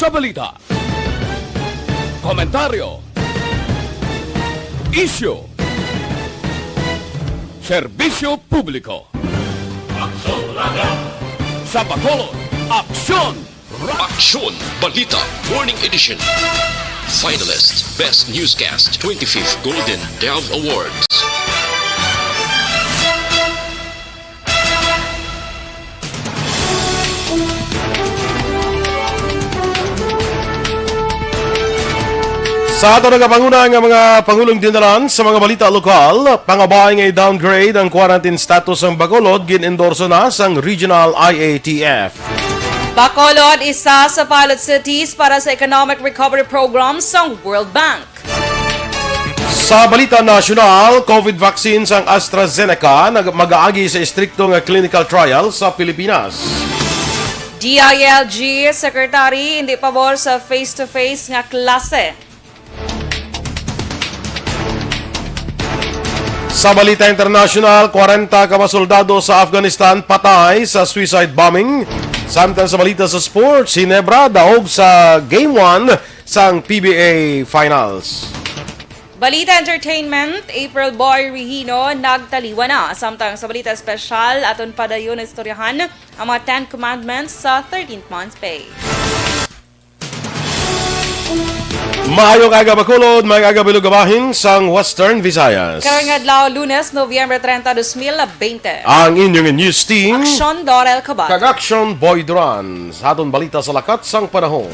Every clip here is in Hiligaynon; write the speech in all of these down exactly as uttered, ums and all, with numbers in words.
Kabalita. Komentaryo. Isyu. Serbisyo publiko. Aksyon Radio. Sa Bacolod, Aksyon Radio. Aksyon Balita Morning Edition. Finalist Best Newscast twenty-fifth Golden Dove Awards. Sa ato nagapanguna nga mga pangulong dinalan sa mga balita lokal, pangabay nga i-downgrade ang quarantine status sang Bacolod, gin-endorso na sang Regional I A T F. Bacolod, isa sa pilot cities para sa Economic Recovery Program sang World Bank. Sa balita nasyonal, COVID vaccine sang AstraZeneca nag-, mag-aagi sa estrikto nga clinical trial sa Pilipinas. D I L G Secretary hindi pabor sa face-to-face nga klase. Sa balita internasyonal, kwarenta ka mga soldado sa Afghanistan patay sa suicide bombing. Samtang sa balita sa sports, Ginebra daog sa Game one sang P B A Finals. Balita entertainment, April Boy Regino nagtaliwan na. Samtang sa balita espesyal, aton padayon istoryahan ang mga Ten Commandments sa thirteenth month pay. Maayong aga, Bacolod, maayong aga, bilog nga bahin sang Western Visayas. Karong adlaw, Lunes, Nobyembre treinta, dos mil bente. Ang inyong news team, Aksyon Dorel Cabal. Kag Aksyon Boy Duran. Sa aton balita sa lakat sang panahon.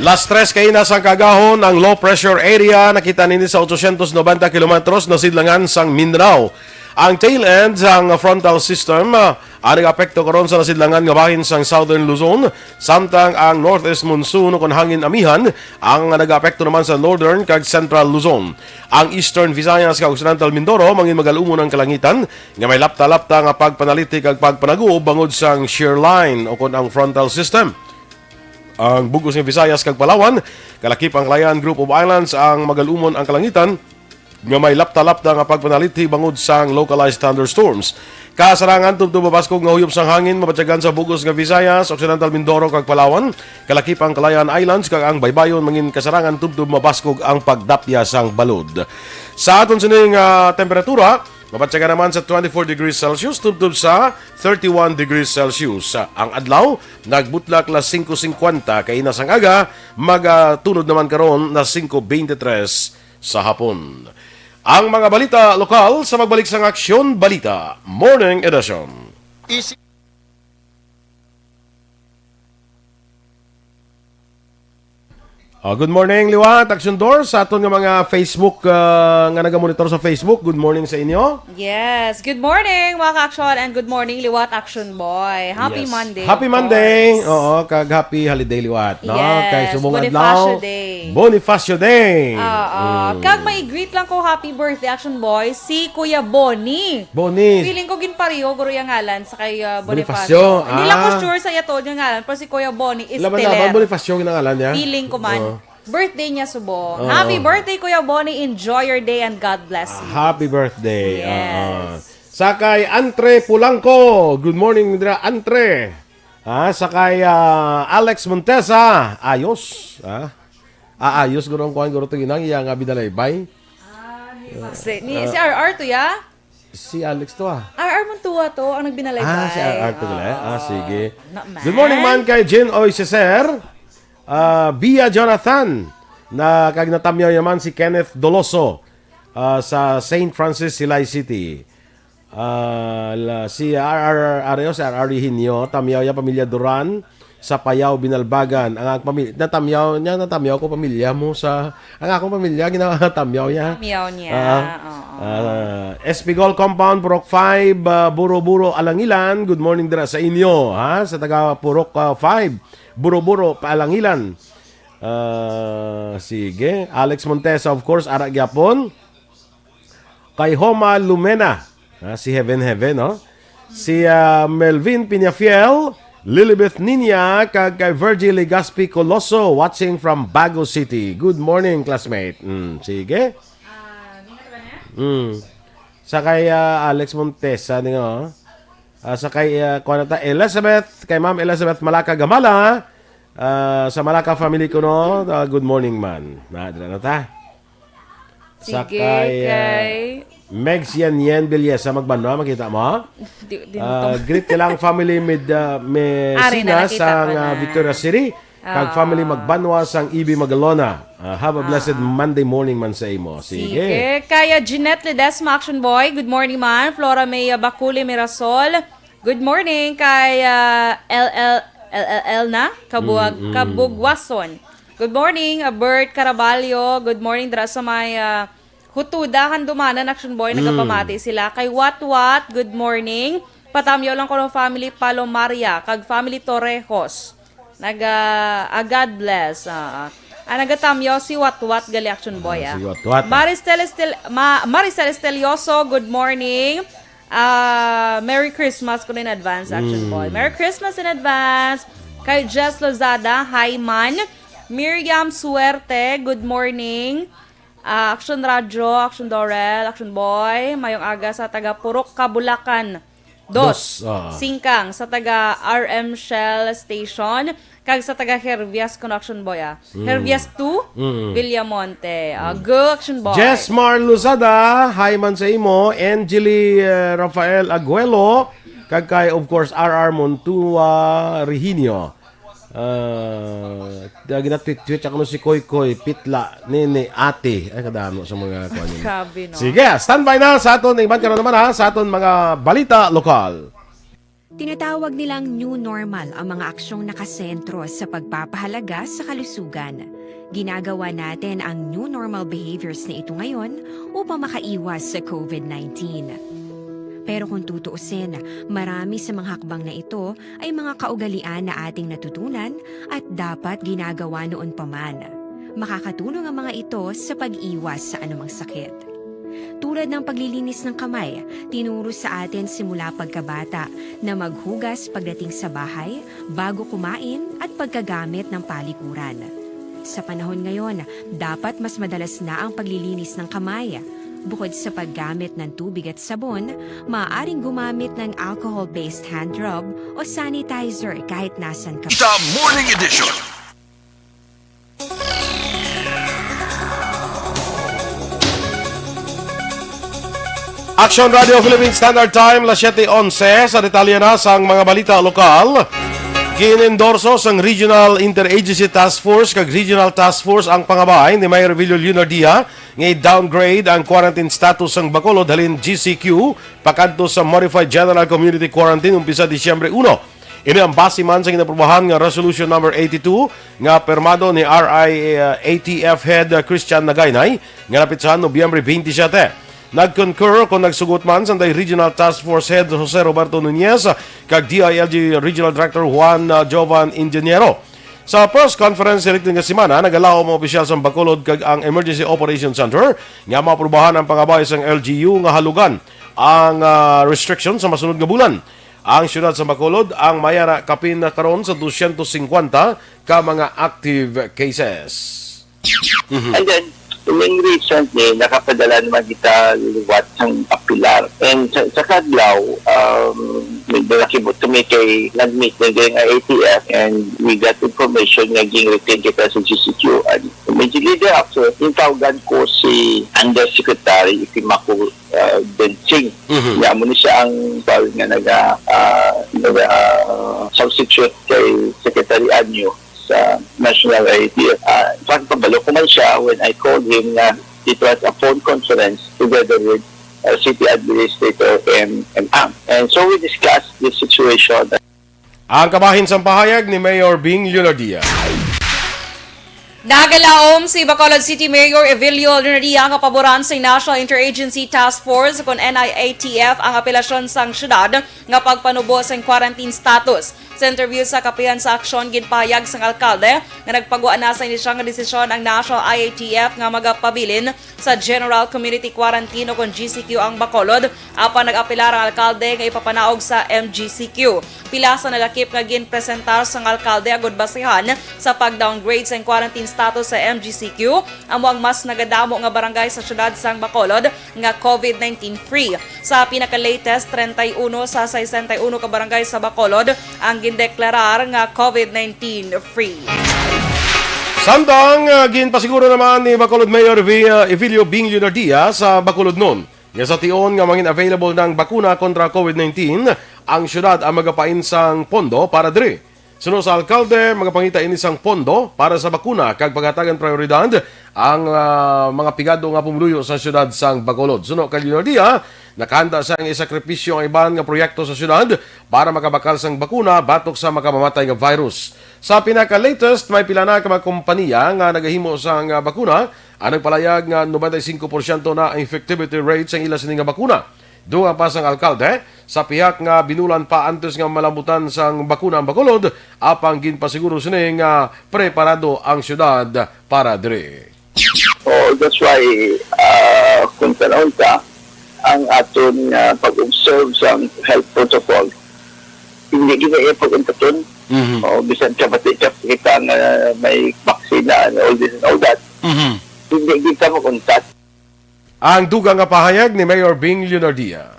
Las tres kaina sang kaagahon ang low pressure area nakita nini sa ochocientos noventa kilometros na sidlangan sang Mindanao. Ang tail end sang frontal system, ah, ang nag-apekto karon sa nasidlangan nga bahin sang Southern Luzon, samtang ang northeast monsoon ukon hangin amihan ang nag-apekto naman sa northern kag central Luzon. Ang eastern Visayas kag occidental Mindoro mangin magalumon ang kalangitan nga may lapta-lapta nga pagpanalithi kag pagpanaguob bangod sang shear line ukon ang frontal system. Ang bug-os nga Visayas kag Palawan, kalakip ang Kalayaan Group of Islands ang magalumon ang kalangitan nga may lapta-lapta nga pagpanalithi bangod sang localized thunderstorms. Kasarangan tubtob mabaskog nga huyop sang hangin mabatyagan sa bug-os nga Visayas, Occidental Mindoro kag Palawan, kalakip ang Kalayaan Islands kag ang baybayon mangin kasarangan tubtob mabaskog ang pagdapya sang balod. Sa aton sining, ah, temperatura, mabatyagan naman sa twenty-four degrees Celsius tubtob sa thirty-one degrees Celsius. Ang adlaw nagbutlak las singko singkwenta kaina sang aga, magatunod naman karon na singko bente tres sa hapon. Ang mga balita lokal sa pagbalik sang Aksyon Balita Morning Edition. Isi- Ah, good morning, liwat, Aksyon Dor, sa aton nga mga Facebook, ah, nga nagamonitor sa Facebook. Good morning sa inyo. Yes. Good morning, mga ka-aksyon, and good morning, liwat, Aksyon Boy. Happy Yes. Monday, Happy of Monday. course. Oo, kag happy holiday liwat, no? Yes, Kay subong Bonifacio adlaw, Day. Bonifacio Day. Oo. Mm. Kag may greet lang ko, happy birthday, Action Boy, si Kuya Bonnie. Bonnie. Feeling ko ginpareho guro yung ngalan sa kay, uh, Bonifacio. Bonifacio. Hindi lang ko Ah. sure sa iya tuod nga ngalan, pero si Kuya Bonnie is Laban-laban, Teller. Bonifacio yung ngalan niya. Feeling ko man. Oo. Birthday niya subong. Oo. Happy birthday, Kuya Bonnie. Enjoy your day and God bless you. Happy birthday. Yes. Oo. Sa kay Antre Pulangco. Good morning, dira, Antre. Ah, sa kay, ah, Alex Montesa. Ayos. Ah, aayos guro ang kuan, guro to ginang iya nga binalaybay. Ah, ni, si, ni, Ah. si R R to, ya? Si Alex to, ah. R R Montua to, ang nagbinalaybay. Ah, si R R to pala. Ah, Oo. sige. Na, Good morning man. man kay Jen Oy Ceser. Ah, Bia Jonathan. Na kag natamyaw naman si Kenneth Doloso, ah, sa Saint Francis, Silay City. Ah, la, si R R Areo, si R R Higinio, tamyaw ya pamilya Duran. Sa Payao, Binalbagan. Ang akong pamilya, natamyaw niya, natamyaw ko pamilya mo sa, ang akong pamilya, ginatamyaw niya. Tamyaw niya, Ah, oo. ah, S P Gold Compound, Purok five, ah, Buro-Buro, Alangilan. Good morning dira sa inyo, ha? Sa taga Purok, ah, five, Buro-Buro, Alangilan. Ah, sige. Alex Montesa, of course, ara gyapon. Kay Homa Lumena, ah, si Heaven Heaven, no? Si, ah, Melvin Peñafiel, Lilibeth Niña, kag kay Virgie Legaspi Coloso, watching from Bago City. Good morning, classmate. Mm, sige. Ah, ningat ba na? Mm. Sa kay, ah, Alex Montesa, ni, oh. Ah, sa kay, ah, kuwan na ta, Elizabeth, kay Ma'am Elizabeth Malaka Gamala, ah, sa Malaka family ko, no? Ah, good morning, man. Na, dira na ta. Sa Sige, kay, ah, kay Megs Yan Yan Villesa, magbanwa, makita mo? Di, di Ah, mo to. Greet ka lang family mid, ah, Ari na, Mesinas nakita sang, ko ah, na. Victoria City. Kag family Ah. Magbanwa sang Ibi Magalona. Ah, have a blessed Ah. Monday morning man sa imo. Sige. Sige. Kaya Jeanette Ledesma, Action Boy. Good morning, man. Flora May, ah, Baculi Mirasol. Good morning kay, ah, L L, L L L na? Kabuag-, Mm, mm. Kabugwason. Good morning, ah, Bert Caraballo. Good morning, dira sa may, ah, Hutuda, Handumanan, Action Boy. Mm. Nagapamati sila. Kay Watwat, good morning. Patamyaw lang ko ng family Palomaria, kag family Torrejos. Naga, ah, God bless. Ah, ah. Ah, nagatamyaw si Watwat gali, Action Boy, Ah, ah. si Watwat, ah. Maricel Estel-, Ma-, Maricel Estelioso, good morning. Ah, Merry Christmas ko in advance, Action Mm. Boy. Merry Christmas in advance. Kay Jess Lozada, hi, man. Miriam Suerte, good morning. Ah, Action Radyo, Action Dorel, Action Boy. Mayong aga sa taga Purok Kabulakan. Dos, Dos, ah. Singkang sa taga R M Shell Station, kag sa taga Hervias Connection Boy, ah. Mm. Hervias two, Mm. Villamonte. Ah, Mm. go, Action Boy. Jess Mar Luzada, hi man sa imo. Angeli, eh, Rafael Aguelo, kag kay, of course, R R Montua Reginio. Ah, da-, ginatweet-tweet ako no si Koy Koy, Pitla, Nene, Ate. Ay, kadamo sa mga kuwan yun. Grabe, no? Sige, standby na sa aton. Iban ka na naman, ha, sa aton mga balita lokal. Tinatawag nilang new normal ang mga aksyong nakasentro sa pagpapahalaga sa kalusugan. Ginagawa natin ang new normal behaviors na ito ngayon upang makaiwas sa covid nineteen. Pero kung tutuusin, marami sa mga hakbang na ito ay mga kaugalian na ating natutunan at dapat ginagawa noon pa man. Makakatulong ang mga ito sa pag-iwas sa anumang sakit. Tulad ng paglilinis ng kamay, tinuro sa atin simula pagkabata na maghugas pagdating sa bahay, bago kumain, at pagkagamit ng palikuran. Sa panahon ngayon, dapat mas madalas na ang paglilinis ng kamay. Bukod sa paggamit ng tubig at sabon, maaaring gumamit ng alcohol-based hand rub o sanitizer kahit nasan ka. The Morning Edition. Action Radio Philippine Standard Time, las siete onse. Sa detalye na sang mga balita lokal, gin-endorso sang Regional Interagency Task Force kag Regional Task Force ang pangabay ni Mayor Villo Leonardia nga i-downgrade ang quarantine status sang Bacolod halin G C Q pakadto sa Modified General Community Quarantine umpisa Disyembre uno. Ini ang base man sa ginaprobahan nga Resolution Number eighty-two nga pirmado ni R I A T F Head, uh, Christian Nagaynay nga napitsahan Nobyembre twenty-seven. Nag-concur kon nagsugot man sanday Regional Task Force Head Jose Roberto Nunez kag D I L G Regional Director Juan, uh, Jovan Ingeniero. Sa press conference sa nga semana, nagalaom ang opisyal sa Bacolod kag ang Emergency Operations Center nga maaprubahan ang pangabay sang L G U nga halugan ang, ah, restriction sa masunod nga bulan. Ang siyudad sa Bacolod ang may ara kapin na karon sa dosyentos singkwenta ka mga active cases. Mhm. And then, ining recently, nakapadala naman kita liwat sang apelar. And sa, sa kadlaw, um, may nakibot kami kay nag-meet na din ang A T F and we got information nga ging-retain kita sa G C Q. And immediately thereafter, yung tawagan ko si Undersecretary Epimaco, uh, Bensing. Mhm. Kaya mo ni siya ang tawag nga naga, ah, naga, ah, substitute kay Secretary Anyo sa National I A T F. Ah, in fact, kabalo ko man siya when I called him nga it was a phone conference together with, uh, City Administrator M. M. Ang. And so we discussed this situation. Ang kabahin sang pahayag ni Mayor Bing Leonardia. Nagalaom si Bacolod City Mayor Evilio Leonardia nga paboran sa National Interagency Task Force kon N I A T F ang apelasyon sang syudad nga pagpanubo sang quarantine status. Sa interview sa Kapihan sa Aksyon, ginpahayag sang alkalde nga nagpagwa na sa inisyal nga desisyon ang National I A T F nga magapabilin sa General Community Quarantine o kon G C Q ang Bacolod, apan nag-apelar ang alkalde nga ipapanaog sa M G C Q. Pila sa nalakip nga ginpresentar sang alkalde agud basihan sa pag-downgrade sa quarantine status sa M G C Q amo ang mas nagadamo nga barangay sa siyudad sang Bacolod nga COVID nineteen free. Sa pinaka-latest, treinta y uno sa sesenta y uno ka barangay sa Bacolod ang gindeklarar nga COVID nineteen free. Samtang, ah, ginpasiguro naman ni Bacolod Mayor Vi-, ah, Evilio Bing Leonardia sa Bacolodnon nga sa tion nga mangin available na ang bakuna kontra COVID nineteen, ang siyudad ang magapain sang pondo para diri. Suno sa alkalde, magapangita ini sang pondo para sa bakuna kag paghatagan prioridad ang, ah, mga pigado nga pumuluyo sa siyudad sang Bacolod. Suno kay Leonardia, nakahanda siya nga isakripisyo ang iban nga proyekto sa siyudad para makabakal sang bakuna batok sa makamamatay nga virus. Sa pinaka-latest, may pila na ka mga kompanya nga nagahimo sang, ah, bakuna ang nagpalayag nga noventa y cinco porsyento na ang effectivity rate sang ila sini nga bakuna. Dugang pa sang alkalde, sa pihak nga binulan pa antes nga malambutan sang bakuna ang Bacolod, apang ginpasiguro sini nga preparado ang siyudad para diri. Oh, that's why, ah, kung tanawon ka, ang aton nga pag-observe sa health protocol, hindi gid iya pag-untaton. Mhm. O, bisan ka bati ka kita nga may vaccine na and all this and all that, Mhm. hindi gid ka mag-untat. Ang dugang nga pahayag ni Mayor Bing Leonardia.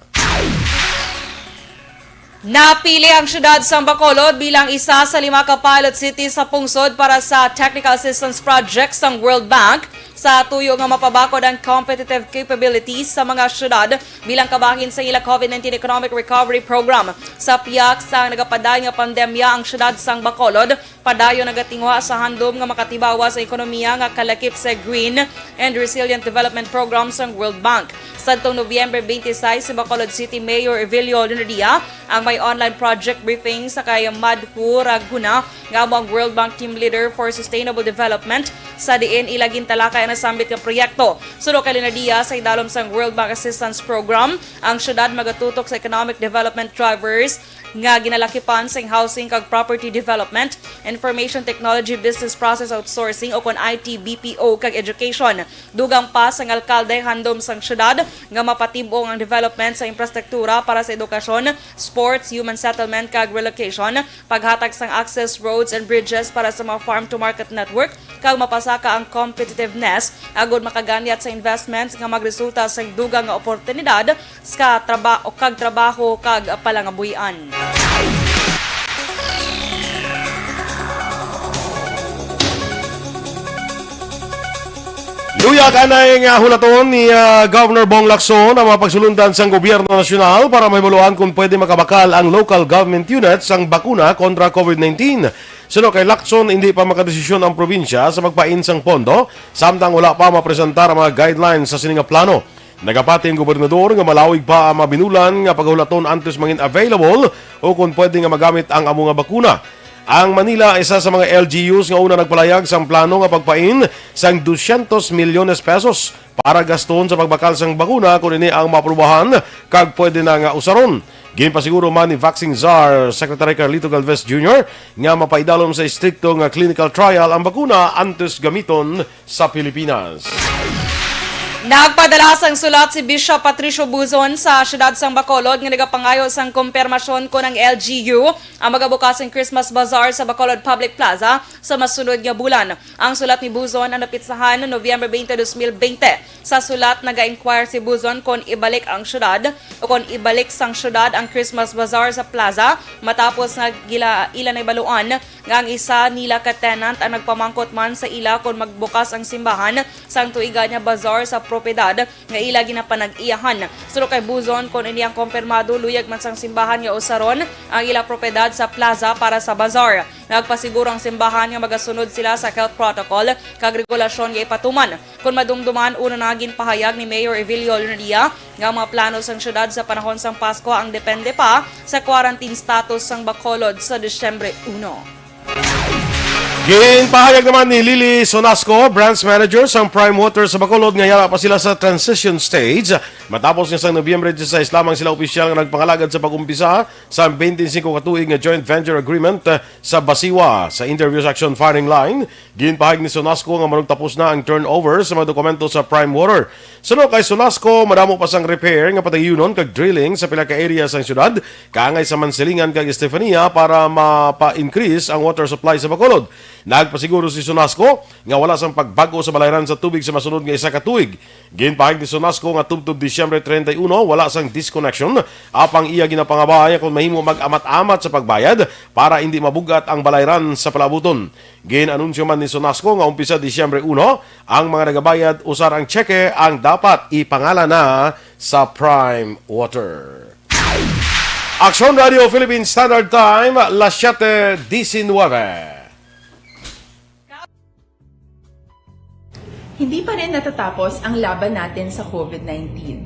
Napili ang siyudad sang Bacolod bilang isa sa lima ka pilot city sa pungsod para sa Technical Assistance Project sang World Bank sa tuyo nga mapabakod ang competitive capabilities sa mga siyudad bilang kabahin sa ila COVID nineteen Economic Recovery Program. Sa pihak sang nagapadayon nga pandemya, ang siyudad sang Bacolod padayon nagatinguha sa handom nga makatibawas ang ekonomiya nga kalakip sa Green and Resilient Development Program sang World Bank. Sadtong Nobyembre twenty-six, si Bacolod City Mayor Evilio Leonardia ang may online project briefing sa kay Madhu Raguna nga amo ang World Bank Team Leader for Sustainable Development, sa diin ila gintalakay ang nasambit nga proyekto. Suno kay Leonardia, sa idalom sang World Bank Assistance Program, ang siyudad magatutok sa economic development drivers nga ginalakipan sang housing kag property development, information technology, business process outsourcing o kon I T, B P O, kag education. Dugang pa sang alkalde, handom sang siyudad nga mapatib-ong ang development sa infrastruktura para sa edukasyon, sports, human settlement, kag relocation, paghatag sang access roads and bridges para sa mga farm-to-market network, kag mapasaka ang competitiveness agud makaganyat sa investments nga magresulta sa dugang nga oportunidad sa traba-, o kag trabaho kag palangabuhian. Luyag anay nga hulaton ni, ah, Governor Bong Lacson ang mga pagsulundan sang gobyerno nasyonal para mahibaluan kung pwede makabakal ang local government unit sang bakuna kontra COVID nineteen. Suno kay Lacson, hindi pa makadesisyon ang probinsya sa pagpain sang pondo, samtang wala pa mapresentar ang mga guidelines sa sini nga plano. Nagapati ang gobernador nga malawig pa ang mga binulan nga paghulaton antes mangin available o kon pwede nga magamit ang amo nga bakuna. Ang Manila isa sa mga L G Us nga una nagpalayag sang plano nga pagpain sang dosyentos milyones pesos para gaston sa pagbakal sang bakuna kon ini ang maaprubahan kag pwede na nga usaron. Ginpasiguro man ni Vaccine Czar Secretary Carlito Galvez Junior nga mapaidalom sa estrikto nga clinical trial ang bakuna antes gamiton sa Pilipinas. Nagpadala sang sulat si Bishop Patricio Buzon sa siyudad sang Bacolod nga nagapangayo sang kumpirmasyon kon ang L G U ang magabukas sang Christmas Bazaar sa Bacolod Public Plaza sa masunod nga bulan. Ang sulat ni Buzon ang napitsahan Nobyembre twenty, twenty twenty. Sa sulat, naga-inquire si Buzon kon ibalik ang siyudad o kon ibalik sang siyudad ang Christmas Bazaar sa plaza matapos nga gila, ila nahibaluan nga ang isa nila ka tenant ang nagpamangkot man sa ila kon magbukas ang simbahan sang tuigan nga bazaar sa propiedad nga ila ginapanag-iyahan. Suno kay Buzon, kon ini ang kompirmado, luyag man sang simbahan nga usaron ang ila propiedad sa plaza para sa bazaar. Nagpasiguro ang simbahan nga magasunod sila sa health protocol kag regulasyon nga ipatuman. Kon madumduman, una na ginpahayag ni Mayor Evilio Leonadia nga ang mga plano sang siyudad sa panahon sang Pasko ang depende pa sa quarantine status sang Bacolod sa Disyembre uno. Ginpahayag naman ni Lily Sonasco, branch manager sang Prime Water sa Bacolod, nga yara pa sila sa transition stage matapos nga sang Nobyembre disisais lamang sila opisyal nga nagpangalagad sa pag-umpisa sa twenty-five ka tuig nga joint venture agreement, eh, sa Basiwa. Sa interview sa Action Firing Line, ginpahayag ni Sonasco nga manugtapos na ang turnover sa mga dokumento sa Prime Water. Suno kay Sonasco, madamo pa sang repair nga patayunon kag drilling sa pila ka area sang syudad, kaangay sa Mansilingan kag Estefania para mapa-increase ang water supply sa Bacolod. Nagpasiguro si Sonasco nga wala sang pagbag-o sa balayran sa tubig sa masunod nga isa ka tuig. Ginpahayag ni Sonasco nga tubtob Disyembre treinta y uno, wala sang disconnection, apang iya ginapangabay kon mahimo mag-amat-amat sa pagbayad para indi mabug-at ang balayran sa palaabuton. Gin-anunsyo man ni Sonasco nga umpisa Disyembre uno, ang mga nagabayad usar ang tseke ang dapat ipangalan na sa Prime Water. Aksyon Radio Philippine Standard Time, las siete diecinueve. Hindi pa rin natatapos ang laban natin sa covid nineteen.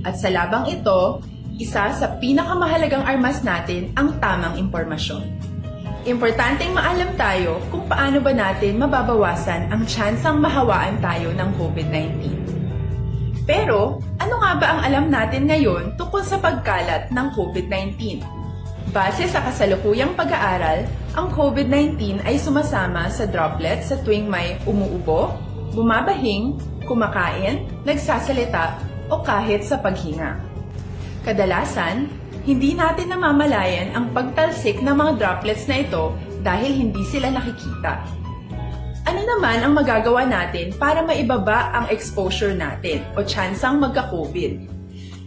At sa labang ito, isa sa pinakamahalagang armas natin ang tamang impormasyon. Importanteng maalam tayo kung paano ba natin mababawasan ang tsansang mahawaan tayo ng covid nineteen. Pero, ano nga ba ang alam natin ngayon tungkol sa pagkalat ng covid nineteen? Base sa kasalukuyang pag-aaral, ang covid nineteen ay sumasama sa droplets sa tuwing may umuubo, bumabahing, kumakain, nagsasalita, o kahit sa paghinga. Kadalasan, hindi natin namamalayan ang pagtalsik ng mga droplets na ito dahil hindi sila nakikita. Ano naman ang magagawa natin para maibaba ang exposure natin o tsansang magka-covid?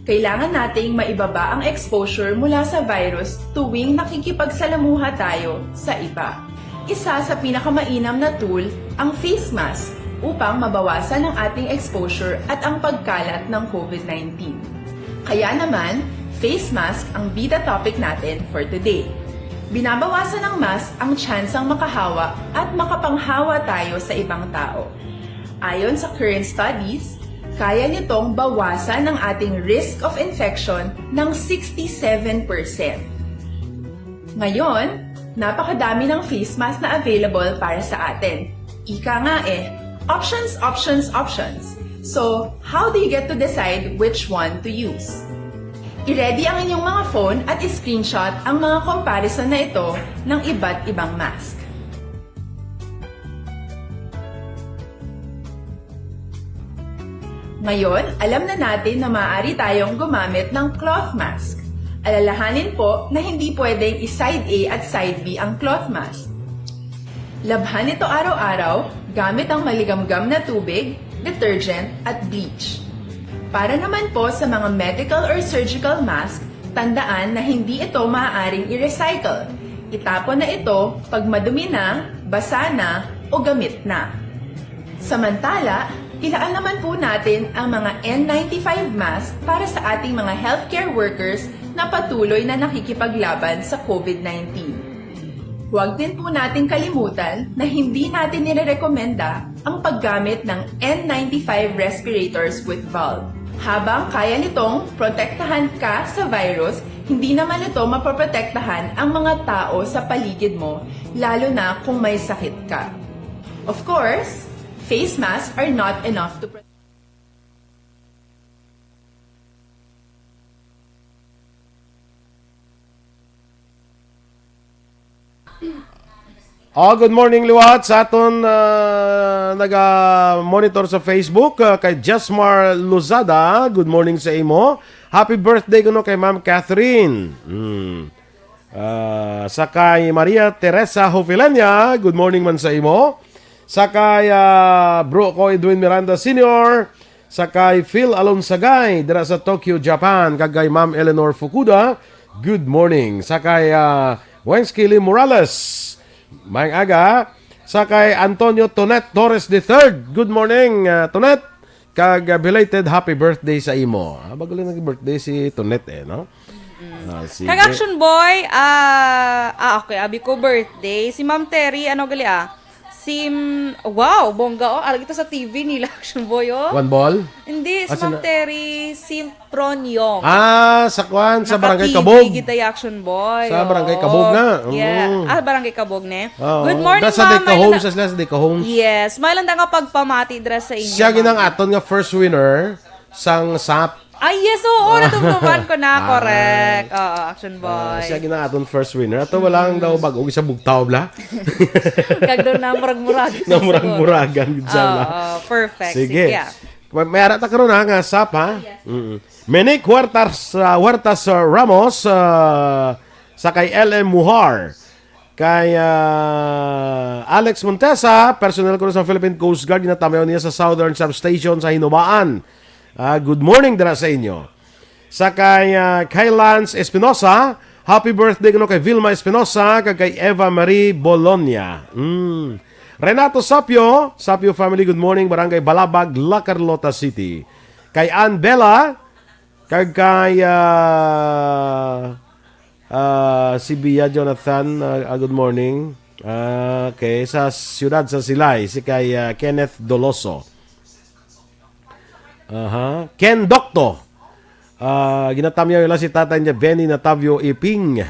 Kailangan nating maibaba ang exposure mula sa virus tuwing nakikipagsalamuha tayo sa iba. Isa sa pinakamainam na tool ang face mask upang mabawasan ang ating exposure at ang pagkalat ng covid nineteen. Kaya naman, face mask ang bida topic natin for today. Binabawasan ng mask ang tsansang makahawa at makapanghawa tayo sa ibang tao. Ayon sa current studies, kaya nitong bawasan ang ating risk of infection ng sixty-seven percent. Ngayon, napakadami ng face mask na available para sa atin. Ika nga eh, options, options, options. So, how do you get to decide which one to use? I-ready ang inyong mga phone at i-screenshot ang mga comparison na ito ng iba't ibang mask. Ngayon, alam na natin na maaari tayong gumamit ng cloth mask. Alalahanin po na hindi pwedeng i-side A at side B ang cloth mask. Labhan ito araw-araw gamit ang maligamgam na tubig, detergent, at bleach. Para naman po sa mga medical or surgical mask, tandaan na hindi ito maaaring i-recycle. Itapon na ito pag madumi na, basa na, o gamit na. Samantala, ilaan naman po natin ang mga N ninety-five mask para sa ating mga healthcare workers na patuloy na nakikipaglaban sa covid nineteen. Huwag din po nating kalimutan na hindi natin nirerekomenda ang paggamit ng N ninety-five respirators with valve. Habang kaya nitong protektahan ka sa virus, hindi naman ito mapoprotektahan ang mga tao sa paligid mo, lalo na kung may sakit ka. Of course, face masks are not enough to protect. Oh, good morning liwat sa aton, ah, naga-monitor sa Facebook, ah, kay Jesmar Lozada. Good morning sa imo. Happy birthday kuno kay Ma'am Catherine. Hmm. Ah, sa kay Maria Teresa Hofileña, good morning man sa imo. Sa kay, ah, bro ko Edwin Miranda Senior, sa kay Phil Alonsagay dira sa Tokyo, Japan, kag kay Ma'am Eleanor Fukuda, good morning. Sa kay, ah, Wensky Lee Morales, maayong aga. Sa kay Antonio Tonet Torres the third, good morning, ah, Tonet. Kag, ah, belated happy birthday sa imo. Ah, bago lang nag-birthday si Tonet eh, no? Ah, sige. Kag Action Boy, ah, ah, okay, abi ko birthday. Si Ma'am Terry, ano gali ah? Si, wow, bongga oh. Arag ito sa T V nila, Action Boy oh. One ball? Hindi, si Ah, Ma'am sina- Terry, si Pronyong. Ah, sa kwan, sa Barangay Kabog. Naka-T V kita, Action Boy. Sa Barangay Oo. Kabog na. Yeah. Mm. Ah, Barangay Kabog ne. Oo. Good morning, Nasa Ma'am. Deka May Homes, landa- sa sila sa Deka Homes. Yes, may landa nga pagpamati dira sa inyo, Siya ginang Ma'am. aton nga first winner sang sap. Ay, yes, oo, natumtuman ko na, Ah. correct. Oo, Action Ah, Boy. siya gina aton first winner. Ato wala ang daw bag-o, isa bugtaw bla. Kag doon na murag-muragan siguro. Na murag-muragan gid siya bla. Oo, perfect. Sige. Sige, ah. May, may ara ta karon, ha, nga sap, ha? Yes. Mm-mm. Menic Huertas, ah, Huertas, ah, Ramos, ah, sa kay L M Muhar. Kay, ah, Alex Montesa, personnel ko sa Philippine Coast Guard, ginatamyaw niya sa Southern Substation sa Hinobaan. Ah, good morning dira sa inyo. Sa kay, ah, kay Lance Espinosa, happy birthday kuno kay Vilma Espinosa kag kay Eva Marie Bologna. Mm. Renato Sapio, Sapio family, good morning, Barangay Balabag, La Carlota City. Kay Ann Bella, kag kay, ah, ah, si Bia Jonathan, ah, ah, good morning. Ah, okay, sa siyudad sa Silay, si kay, ah, Kenneth Doloso. Aha. Ken Docto. Ah, ginatamyaw nila si tatay niya, Benny Natavio Iping.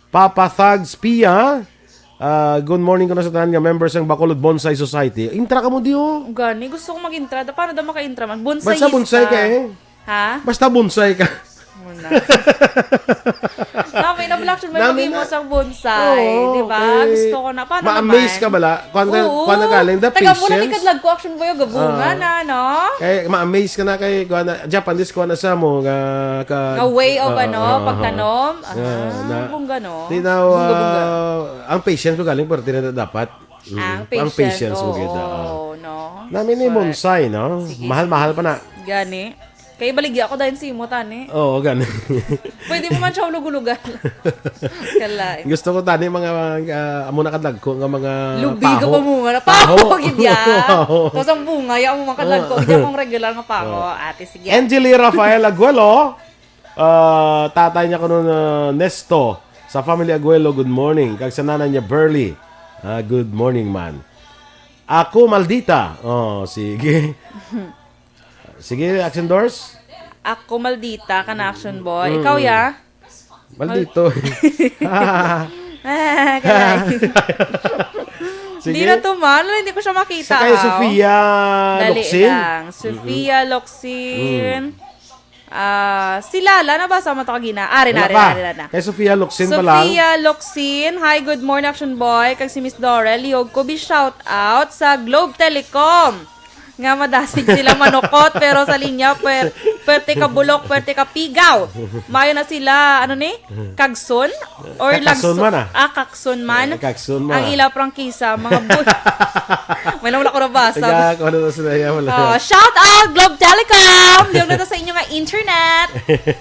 Papa Thugs Pia. Ah, good morning ko na sa tanan nga members ng Bacolod Bonsai Society. Intra ka mo, Dio. Gani, gusto ko mag-intra. Da- Paano daw maka-intra man? Bonsai. Basta bonsai ka eh. Ha? Basta bonsai ka. Muna. Nami na black should may Nami pag-imo na. Sa bonsai, Oo, di ba? kay Gusto ko na. Paano ma-amaze naman? ka bala? Kuwan ka, Oo. kuwan na galing, the Taga muna patience. Tikad lagko action boy, gabungan Ah. na, no? Kay ma-amaze ka na kay kuwan na, Japanese kuwan na sa mo nga ka, Nga way of ah, ano, ah, ah, pagtanom. Yeah, Ah, na- bungga, no? Tinaw, Bungga, bungga. Ah, ang patience mo galing pero tinatapad. Ang Ang patience, patience mo gid, ah. Oo, no? Nami ni Correct. Bonsai, no? Sige, Mahal-mahal pa na. Gani. Kay baligya ako dahil si mo, tani. Oo, gani. Pwede mo man siya ulog-ulugan. Kalay. Gusto ko tani mga ah, amo na kadagko nga mga Lubi ka paho. pa mo nga. Paho. Paho, gid ya. Paho. Tapos ang bunga, ya mo man kadagko. Hindi akong regular nga paho. Ate, sige. Angeli Rafael Aguelo, ah, tatay niya kuno na Nesto, sa family Aguelo, good morning. Kag sa nanay niya, Burley, ah, good morning man. Ako maldita. Oh, sige. Sige, Action Doors. Ako maldita ka na action boy. Ikaw, ya? Maldito. Ah, kalay. Sige. Hindi na to man. Wala, hindi ko siya makita. Sa kay Aw. Sofia Dali Locsin. Lang. Sofia Locsin. Ah, si Lala, nabasa mo to kagina? Ari na, Wala ari pa. na, ari na. Kay Sofia Locsin pa lang. Sofia Locsin, hi, good morning, Action Boy. Kag si Miss Dorel, lihog ko bi shout out sa Globe Telecom. Nga madasig sila manukot, pero sa linya, per, perte ka bulok, perte ka pigaw. Mayo na sila, ano ni? Kagson? Or Kakson lagson? man, ah. Ah, kakson man. Eh, kakson man, Ang ah. Ila prangkisa, mga bu- May lang wala ko nabasa. Taga, kung ano sa iya, wala. Oh, shout out, Globe Telecom! Liyog na to sa inyo nga internet.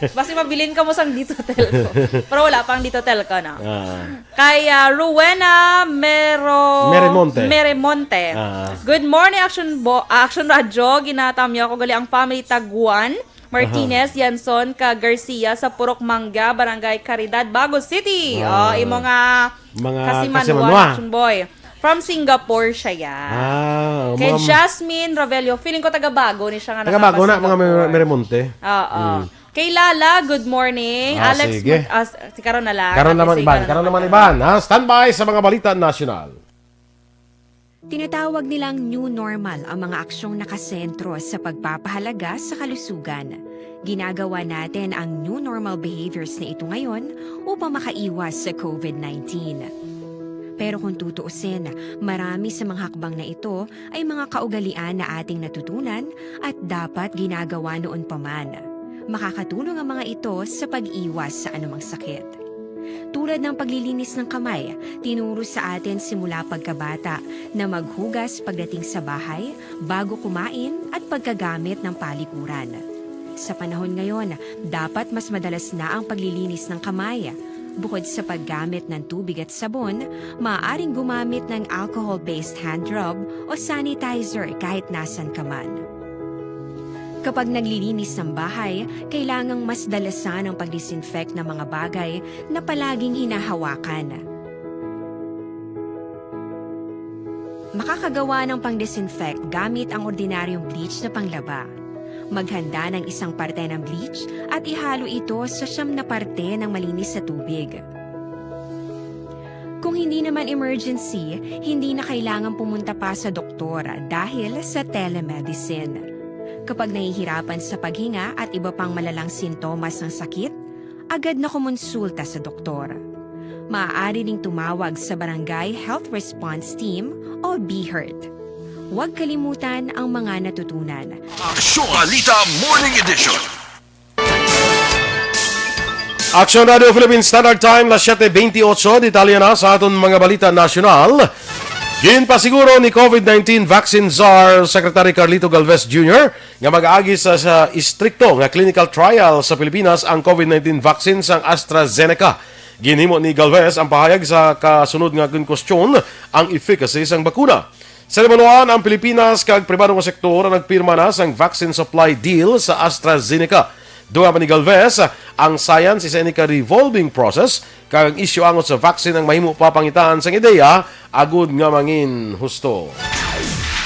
Basi mabilin ka mo sang Dito Telco. Pero wala pang Dito Telco, no? Ah. Kay ah, Rowena Mero... Meremonte. Meremonte. Ah. Good morning, Action Bo Action Radio. Ginatamyo ako gali ang family Taguan, Martinez, Yanson, ka Garcia sa Purok Mangga, Barangay Caridad, Bago City. Ah. Oh, imo nga Mga Kasimanwa, Kasimanwa. Action Boy. From Singapore siya, ya. Ah, Kay mga- Jasmine Ravelio, feeling ko taga Bago ni siya nga Taga Bago na, mga nakapa-Singapore. Mere- Meremonte. Oo. Mm. Kay Lala, good morning. Ah, Alex, sige. Mag- ah, si Karon na lang. Karon naman Kasi iban, Karon karon naman naman iban. Ha? Standby sa mga balita nasyonal. Tinatawag nilang new normal ang mga aksyong nakasentro sa pagpapahalaga sa kalusugan. Ginagawa natin ang new normal behaviors na ito ngayon upang makaiwas sa COVID nineteen. Pero kung tutuusin, marami sa mga hakbang na ito ay mga kaugalian na ating natutunan at dapat ginagawa noon pa man. Makakatulong ang mga ito sa pag-iwas sa anumang sakit. Tulad ng paglilinis ng kamay, tinuro sa atin simula pagkabata na maghugas pagdating sa bahay, bago kumain at pagkagamit ng palikuran. Sa panahon ngayon, dapat mas madalas na ang paglilinis ng kamay. Bukod sa paggamit ng tubig at sabon, maaaring gumamit ng alcohol-based hand rub o sanitizer kahit nasan ka man. Kapag naglilinis ng bahay, kailangang mas dalasan ang pag-disinfect ng mga bagay na palaging hinahawakan. Makakagawa ng pang-disinfect gamit ang ordinaryong bleach na panglaba. Maghanda ng isang parte ng bleach at ihalo ito sa siyam na parte ng malinis na tubig. Kung hindi naman emergency, hindi na kailangan pumunta pa sa doktor dahil sa telemedicine. Kapag nahihirapan sa paghinga at iba pang malalang sintomas ng sakit, agad na kumonsulta sa doktor. Maaari ring tumawag sa Barangay Health Response Team o BHERT. Huwag kalimutan ang mga natutunan. Aksyon Balita Morning Edition. Aksyon Radio Philippine Standard Time, las siete veintiocho. Detalye na sa aton mga balita nasyonal. Ginpasiguro ni COVID nineteen vaccine czar Secretary Carlito Galvez Junior nga mag-agi sa, sa istrikto nga clinical trial sa Pilipinas ang COVID nineteen vaccine sang AstraZeneca. Ginhimo ni Galvez ang pahayag sa kasunod nga ginkwestiyon ang efficacy sang bakuna. Sa limanuan, ang Pilipinas kag pribado nga sektor ang nagpirma na sang vaccine supply deal sa AstraZeneca. Dugang pa ni Galvez, ang science isa ini ka revolving process, kag ang isyu angot sa vaccine ang mahimo pa pangitaan sang ideya agud nga mangin husto.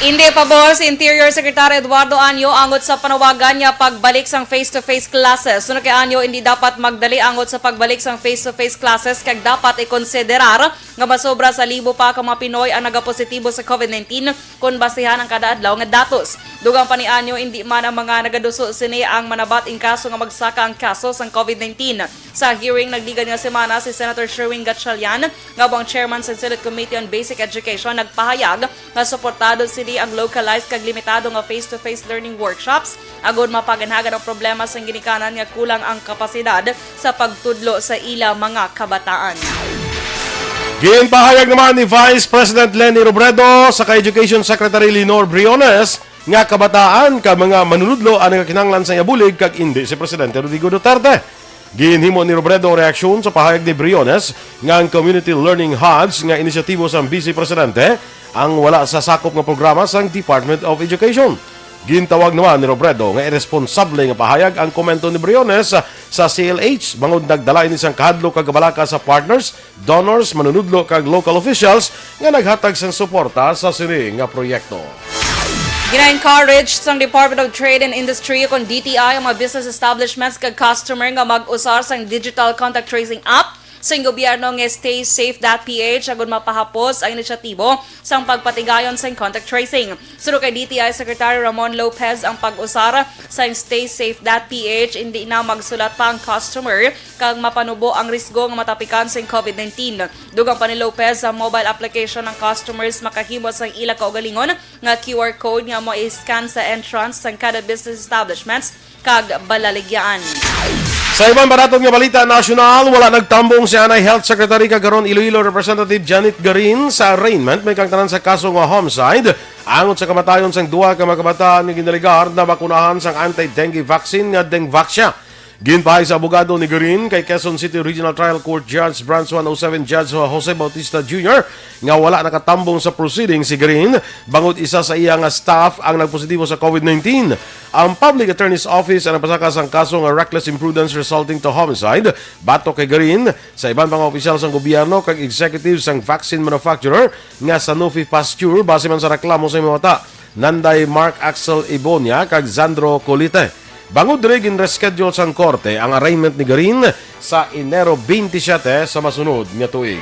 Indi pabor si Interior Secretary Eduardo Anyo angot sa panawagan niya pagbalik sang face-to-face classes. Suno kay Anyo, indi dapat magdali angot sa pagbalik sang face-to-face classes kag dapat ikonsiderar nga masobra sa libo pa ka mga Pinoy ang nagapositibo sa COVID nineteen kon basihan ang kada adlaw nga datos. Dugang pa ni Anyo, indi man ang mga nagaduso sini ang manabat in kaso nga magsaka ang kaso sang COVID nineteen. Sa hearing nagligad nga semana, si Senator Sherwin Gatchalian, nga amo ang chairman sa Senate Committee on Basic Education, nagpahayag nga suportado sini ang localized kag limitado nga face-to-face learning workshops agud mapaganhagan ang problema sang ginikanan nga kulang ang kapasidad sa pagtudlo sa ila mga kabataan. Ginpahayag naman ni Vice President Leni Robredo sa kay Education Secretary Lenore Briones nga kabataan ka mga manunudlo ang nagakinahanglan sa iya bulig kag indi si Presidente Rodrigo Duterte. Ginhimo ni Robredo ang reaksyon sa pahayag ni Briones nga ang Community Learning Hubs nga inisyatibo sang Vice Presidente ang wala sa sakop nga programa sang Department of Education. Gintawag naman ni Robredo nga iresponsable nga pahayag ang komento ni Briones sa C L H, bangod nagdala ini sang kahadlok kag kabalaka sa partners, donors, manunudlo kag local officials nga naghatag sang suporta sa sini nga proyekto. Gina-encourage sang Department of Trade and Industry kon D T I ang mga business establishments kag customer nga mag-usar sang digital contact tracing app sang gobyerno nga Stay Safe dot P H agud mapahapos ang inisyatibo sang pagpatigayon sang contact tracing. Suno kay D T I Secretary Ramon Lopez, ang pag-usar sang Stay Safe dot P H indi na magsulat pa ang customer kag mapanubo ang risgo nga matapikan sing COVID nineteen. Dugang pa ni Lopez, sa mobile application ang customers makahimo sang ila kaugalingon nga Q R code nga mo i-scan sa entrance sang kada business establishments kag balaligyaan. Sa iban pa naton nga balita nasyonal, wala nagtambong si anay Health Secretary kag karon Iloilo Representative Janet Garin sa arraignment may kang tanan sa kaso nga homicide angot sa kamatayon sang duha ka mga kabataan nga ginalegar na bakunahan sang anti-dengue vaccine nga Dengvaxia. Ginpahayag sa abogado ni Garin kay Quezon City Regional Trial Court Judge Branch one oh seven Judge Jose Bautista Junior nga wala nakatambong sa proceeding si Garin bangod isa sa iya nga staff ang nagpositibo sa COVID nineteen. Ang Public Attorney's Office ang nagpasaka sang kaso nga reckless imprudence resulting to homicide batok kay Garin sa iban pa nga opisyal sang gobyerno kag executive sang vaccine manufacturer nga Sanofi Pasteur base man sa reklamo sa mga bata. Nanday Mark Axel Ibonia kag Zandro Colite. Bangod diri, ginreschedule sang korte ang arraignment ni Garin sa Enero twenty-seven sa masunod nga tuig.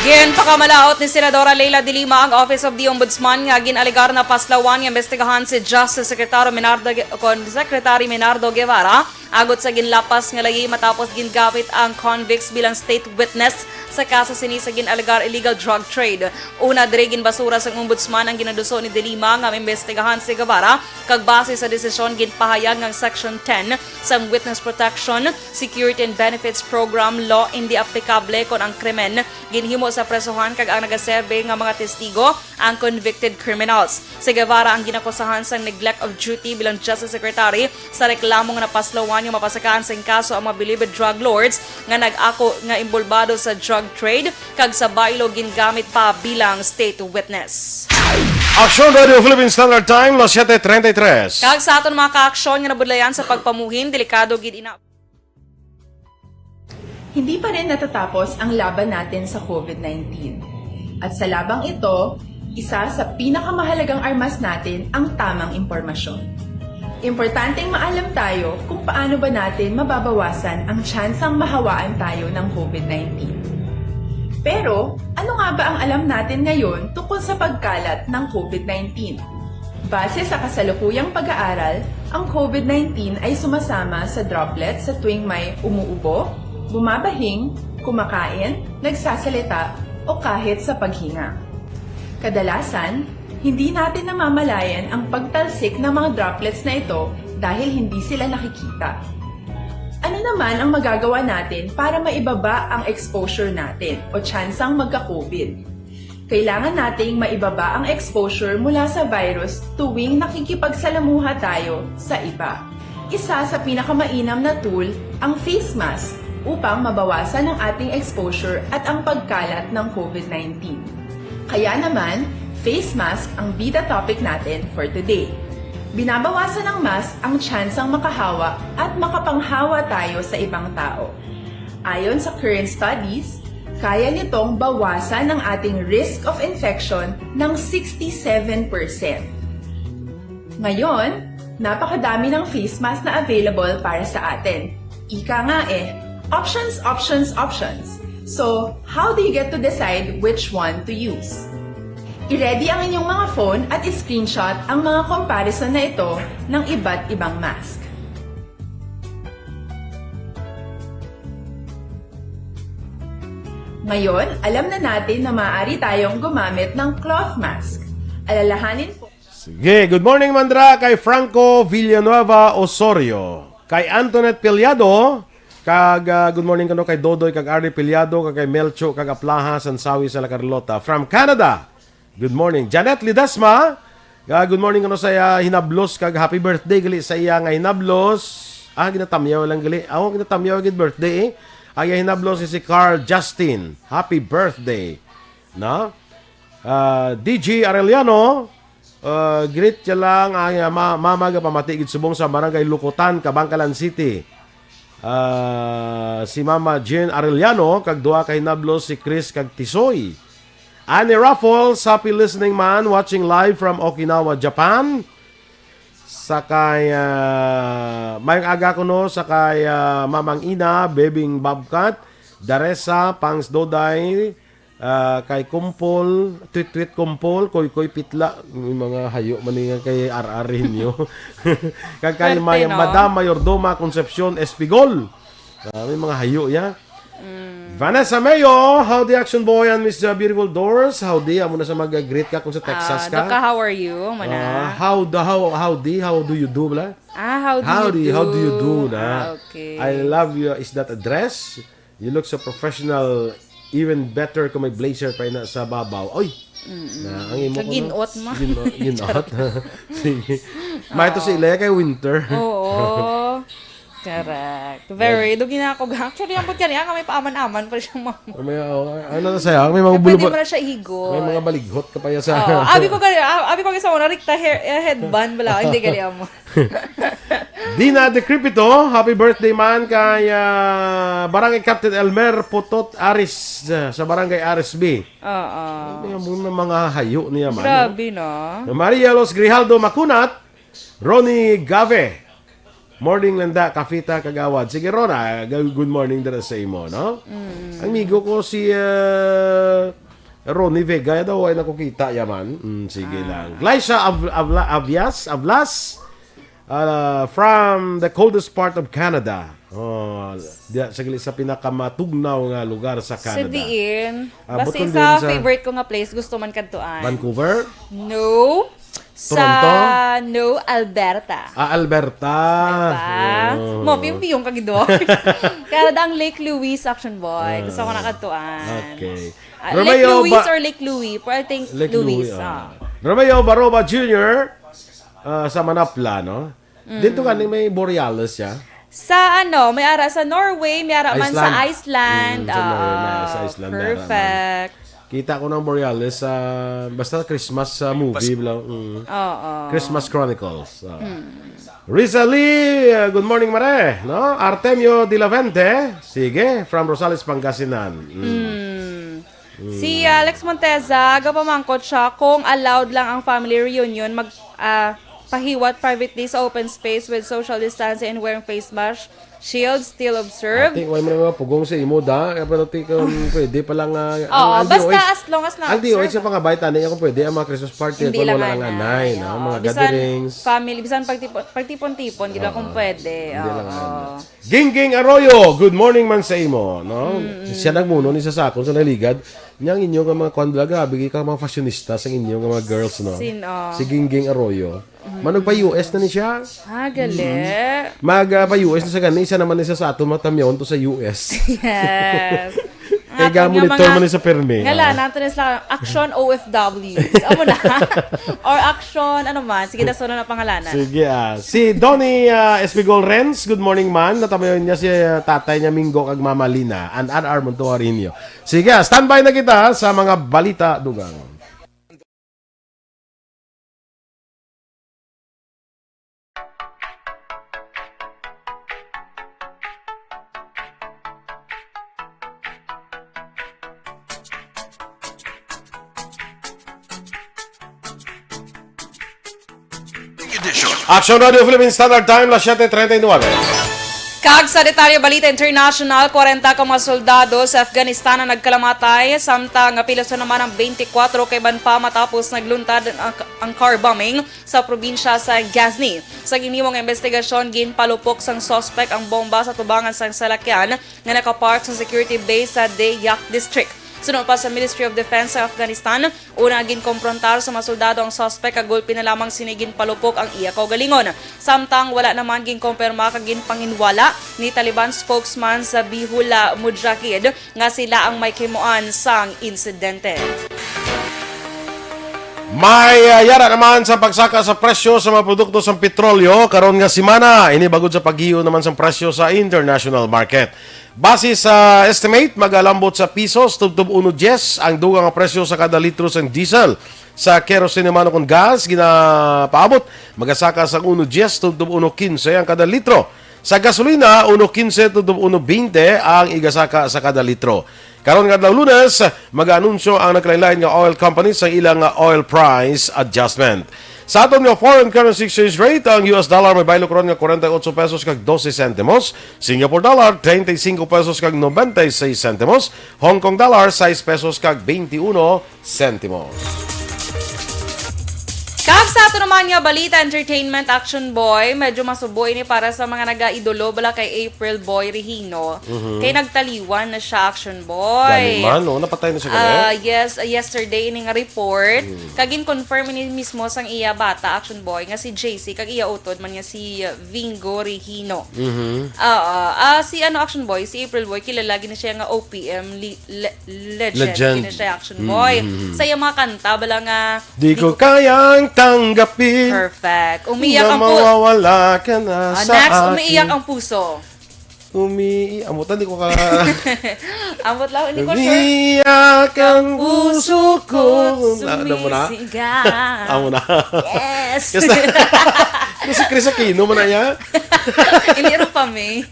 Ginpakamalaut ni Senadora Leila de Lima ang Office of the Ombudsman nga gin-alegar na paslawan nga imbestigahan si Justice Secretary Menardo Gue-, kon Secretary Menardo Guevara agud sa ginlapas nga layi matapos gingamit ang convicts bilang state witness sa kaso sini sa gin-alegar illegal drug trade. Una diri, ginbasura sang ombudsman ang ginaduso ni De Lima nga maimbestigahan si Guevara kag base sa desisyon ginpahayag nga ang Section ten sang Witness Protection, Security and Benefits Program Law indi aplikable kon ang krimen ginhimo sa presohan kag ang nagaserbe nga mga testigo ang convicted criminals. Si Guevara ang ginakusahan sang neglect of duty bilang Justice Secretary sa reklamo nga napaslawan nga mapasakaan sing kaso ang mga believed drug lords nga nag-ako nga imbolbado sa drug trade kag sa baylo gingamit pa bilang state witness. Aksyon Radio Philippine Standard Time, las siete treinta y tres. Kag sa aton mga kaaksyon nga nabudlayan sa pagpamuhin, delikado gid ina. Hindi pa rin natatapos ang laban natin sa COVID nineteen. At sa labang ito, isa sa pinakamahalagang armas natin ang tamang impormasyon. Importanteng maalam tayo kung paano ba natin mababawasan ang tsansang mahawaan tayo ng COVID nineteen. Pero, ano nga ba ang alam natin ngayon tungkol sa pagkalat ng COVID nineteen? Base sa kasalukuyang pag-aaral, ang COVID nineteen ay sumasama sa droplets sa tuwing may umuubo, bumabahing, kumakain, nagsasalita, o kahit sa paghinga. Kadalasan, hindi natin namamalayan ang pagtalsik ng mga droplets na ito dahil hindi sila nakikita. Ano Naman ang magagawa natin para maibaba ang exposure natin o tsansang magka-covid? Kailangan nating maibaba ang exposure mula sa virus tuwing nakikipagsalamuha tayo sa iba. Isa sa pinakamainam na tool ang face mask upang mabawasan ang ating exposure at ang pagkalat ng covid nineteen. Kaya naman, face mask ang bida topic natin for today. Binabawasan ng mask ang tsansang makahawa at makapanghawa tayo sa ibang tao. Ayon sa current studies, kaya nitong bawasan ang ating risk of infection ng sixty-seven percent. Ngayon, napakadami ng face mask na available para sa atin. Ika nga eh, options, options, options. So, how do you get to decide which one to use? I-ready ang inyong mga phone at i-screenshot ang mga comparison na ito ng iba't ibang mask. Ngayon, alam na natin na maaari tayong gumamit ng cloth mask. Alalahanin po. Sige, good morning, Mandra, kay Franco Villanueva Osorio, kay Antoinette Piliado, kag ah, good morning kano kay Dodoy, kag Arnie Piliado, kag kay Melcho, kag Aplaha, Sansawi, sa La Carlota. From Canada, good morning. Janet Lidasma, ah, good morning kano sa iya hinablos, kag happy birthday gali sa iya nga hinablos. Ah, ginatamyaw lang gali. Ako, ginatamyaw gid birthday eh. Ang iya hinablos si, si Carl Justin. Happy birthday. No? Ah, D G Arellano, ah, greet siya lang ang ah, ma- mama nga pamati gid subong sa Barangay Lukutan, Kabankalan City. Ah, si Mama Jean Arellano kag duha ka hinablos si Chris kag Tisoy. Annie Raffles, happy listening man, watching live from Okinawa, Japan. Sa kay ah, mayong aga kuno sa kay ah, Mamang Ina, Bebing Babkat, Daresa, Pangs Doday, ah, kay Kumpol, Tweet Tweet Kumpol, Koy Koy Pitla, may mga hayo man nga kay R R Henyo. Kag kay Swerte, May, no? Madam Mayordoma Concepcion Espigol. Ah, may mga hayo ya. Vanessa Mayo, howdy Action Boy and Miss uh, Beautiful Doors. Howdy, amo na sa mag-greet ka kung sa Texas Ah, ka. Doka, how are you? Mana? Ah, how the how howdy, how do you do bla? Ah, how do Howdy, you do? how do you do na? Ah, okay. I love you. Is that a dress? You look so professional. Even better kung may blazer pa ina sa babaw. Oy! Na, ang imo ko, no? Kaginot mo. Gin- ginot. Sige. May to si Leia kay winter. Oo. Correct. Very. Dugi na ako. Actually, ang pagkari, ang may paaman-aman pa siya, ma'am. May, oh, ano na sa'yo? May mga Pwede bulubot. mo na siya ihigot. May mga balighot ka pa ya sa... Oo. Abi ko kali, ah, abi ko kali sa una, rikta hair, eh, headband, wala, hindi kali amo. Dina Decrepito, happy birthday man kay ah, Barangay Captain Elmer Putot Aris ah, sa Barangay Aris B. Oo. Yung mga, mga hayo niya man. Grabe, no? Maria Los Grijaldo Macunat, Ronnie Gave. Morning, Landa, Kafita, Kagawad. Sige, Rona, g- good morning dira sa imo, no? Ang amigo ko si uh, Ronnie Vega, daw ay nakukita yaman. Mm, sige lang. Glycia Av- Avla- Avias, Avlas, uh, from the coldest part of Canada. Oh, diya, saglit sa pinakamatugnaw nga lugar sa Sa Canada. diin, Ah, basta butol sa din sa favorite ko nga place, gusto man kadtuan. Vancouver? No. Sa, Toronto? No, Alberta. Ah, Alberta. Diba? Oh. Mo, piyong-piyong ka gido. Kaya ang Lake Louise, Action Boy. Gusto ko na kadtuan. Okay. Ah, Romeo Lake Louise Ba- or Lake Louis? Pero I think Lake Louise. Louis, Ah. ah. Romeo Baroba Junior ah, sa Manapla, no? Dito ka may Borealis siya. Sa ano, may ara sa Norway, may ara man sa Iceland. Mm, sa Norway, may ara sa Ah, Iceland, may ara man. Perfect. Kita ko ng Borealis sa basta Christmas sa movie lang. Mm. Oo. Christmas Chronicles. Ah. Risa Lee, uh, good morning, Mare. No? Artemio de la Vente, sige, from Rosales, Pangasinan. Mm. Hmm. Si Alex Monteza, gapamangkot siya kung allowed lang ang family reunion mag ah, pahiwat privately sa open space with social distancing and wearing face mask, shield still observed. Ate, why mo na mga pugong sa imo, da? Kaya pa natin kung pwede pa lang, ah, Oo, ang basta D O H, as long as na ang D O H observe. Sa pangabay, tani, kung pwede, ang mga Christmas party, Hindi kung lang wala lang anay, anay, no? oo. Mga Bisan gatherings. Family, bisan pagtipon, pagtipon-tipon, di lang kung pwede. Hindi lang Oo. anay. Gingging Arroyo, good morning man sa imo, no? Siya nagmuno ni sa sakon sa naligad. Nya ang inyo nga mga kwan, bla, grabe, ka mga fashionista sa inyo nga mga girls, no? Sin-, oh. Si Gingging Arroyo. Manog pa U S na ni siya. Ah, gali. Mag ah, pa U S na sa gani, isa naman isa sa aton matamyaon to sa U S. Yes. Kay Ang aton gamon nga ito mga man ni sa Permi, Ngala, ah. nato na sila, Action O F Ws. Amo na. Or Action, ano man. Sige, daso na pangalanan. Sige, ah. Si Donnie ah, Espigol Renz, good morning, man. Natamayon niya si ah, tatay niya Mingo kag Mama Lina. And An Armon Tuarinyo. Sige, ah, standby na kita sa mga balita, dugang. Action Radio Philippine Standard Time, las siete treinta y nueve. Kag sa detalye, balita international, kwarenta ka mga soldado sa Afghanistan ang nagkalamatay, samtang pila sa naman ang twenty-four ka iban pa matapos nagluntad ang, ang car bombing sa probinsya sa Ghazni. Sa giniwang investigasyon, ginpalupok sang suspect ang bomba sa tubangan sang salakyan nga nakapark sa security base sa Deyak District. Suno pa sa Ministry of Defense sa Afghanistan, una ginkomprontar sa mga soldado ang suspect kag gulpi na lamang sini ginpalupok ang iya kaugalingon. Samtang wala naman ginkompirma kag ginpanginwala ni Taliban spokesman Zabihullah Mujahid nga sila ang may kahimuan sang insidente. May ah, yara naman sa pagsaka sa presyo sa mga produkto sa petrolyo karon nga semana, ini bagod sa paggiyo naman sa presyo sa international market. Base sa estimate, magalambot sa pisos tubtob uno dyes ang dugang nga presyo sa kada litro sang diesel. Sa kerosene man ukon gas, ginapaabot, magasaka sang uno dyes tubtob uno kinse ang kada litro. Sa gasolina, uno kinse tubtob uno bente ang igasaka sa kada litro. Karon nga adlaw Lunes, mag-anunsyo ang nagkalain-lain nga oil company sa ilang nga oil price adjustment. Sa aton nga foreign currency exchange rate, ang U S dollar may baylo karon nga forty-eight pesos kag doce centimos, Singapore dollar treinta y cinco pesos kag noventa y seis centimos, Hong Kong dollar sais pesos kag twenty-one centimos. Kag sa ato naman nga balita, entertainment, Action Boy, medyo masubo ini para sa mga nagaidolo bala kay April Boy Regino. Mhm. Kay nagtaliwan na siya, Action Boy. Gani man, no? Napatay na siya gani? Ah, yes, ah, yesterday ini nga report. Mm. Kag in-confirm ini mismo sang iya bata, Action Boy, nga si J C, kag iya utod man nga si, ah, Vingo Regino. Mhm. Oo. Ah, si ano, Action Boy, si April Boy, kilala gid na siya nga O P M li- le- legend, legend. Kini siya, Action Boy. Mm-hmm. Sa iyang mga kanta, bala nga, Di ko kayang tanggapin. Perfect. Umiyak ang puso. Mawawala ka na ah, sa next, akin. Umiiyak ang puso. Umi... Amo ta, di ko ka... Ambot lang, hindi ko sure. Umiiyak ang puso ko. Ano mo na? Sumisigaw. Amo na. Yes. Kasi, kasi Chris Aquino man na niya. Hindi rin pa, May.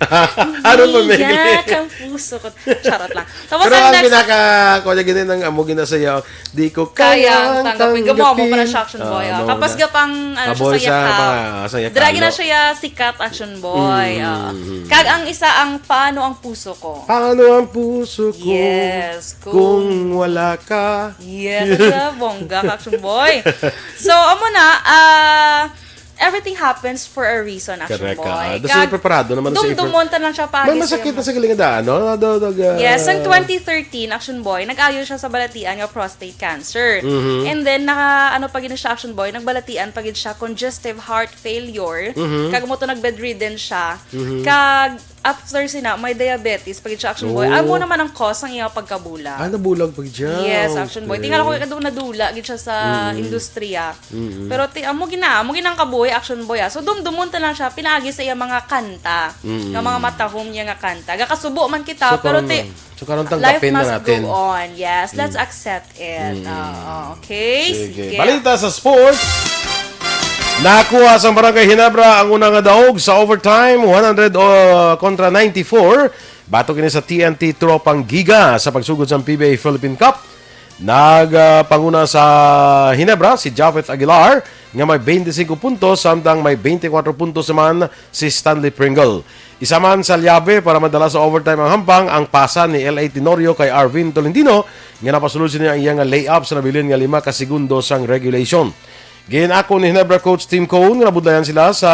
Ano pa, May? Umiiyak ang puso ko. Charot lang. Tapos Pero ang ang next pinaka, kuya, gini nang amo ginasayaw, di ko kaya kayang tanggapin. Gamo mo pa na siya, Action Boy, ah. Kapas ga pang, ano, siya sa yakap. Dira gina siya sikat, Action Boy, ah. Kag ang isa, ang paano ang puso ko. Paano ang puso ko? Yes, kung wala ka. Yes, bongga ka, Action Boy. So, amo na, ah, everything happens for a reason, Action Boy. Correct, ah. Kasi preparado naman sa dumdumon ta lang siya pa. May masakit na sa galing daan, no? Yes, ang twenty thirteen, Action Boy, nag-ayo siya sa balatian nga prostate cancer. Mm-hmm. And then, naka, ano pa gid siya, Action Boy, nagbalatian pa gid siya congestive heart failure. Mm-hmm. Kag mo to nag-bedridden siya. Mm-hmm. Kag after sina, may diabetes pa gid siya, Action Boy. Oh. Amo naman ang cause ang iyang pagkabulag. Ah, nabulag pa gid siya. Yes, Action Boy. Okay. Tingala ko kay kadto nadula gid siya sa industriya. Mm-hmm. Pero ti amo gina, amo ginang kabuhi, Action Boy, ah. So dumdumon ta lang siya pinaagi sa iyang mga kanta, nga mga matahom niya nga kanta. Gakasubo man kita, pero ti life must go on. So karon, so karon tanggapin na natin. Yes, let's accept it. Oo, okay? Sige. Sige. Balita sa sports. Nakuha sang Barangay Ginebra ang una nga daog sa overtime, one hundred, uh, kontra ninety-four. Batok ini sa T N T Tropang Giga sa pagsugod sang P B A Philippine Cup. Nagpanguna sa Ginebra si Japheth Aguilar nga may twenty-five puntos, samtang may twenty-four puntos naman si Stanley Pringle. Isa man sa llave para madala sa overtime ang Hampang, ang pasa ni L A Tenorio kay Arvin Tolentino nga napasulod sini ang iya nga layup sa nabilin nga lima ka segundo sang regulation. Gin-ako ni Ginebra coach Tim Cone nga nabudlayan sila sa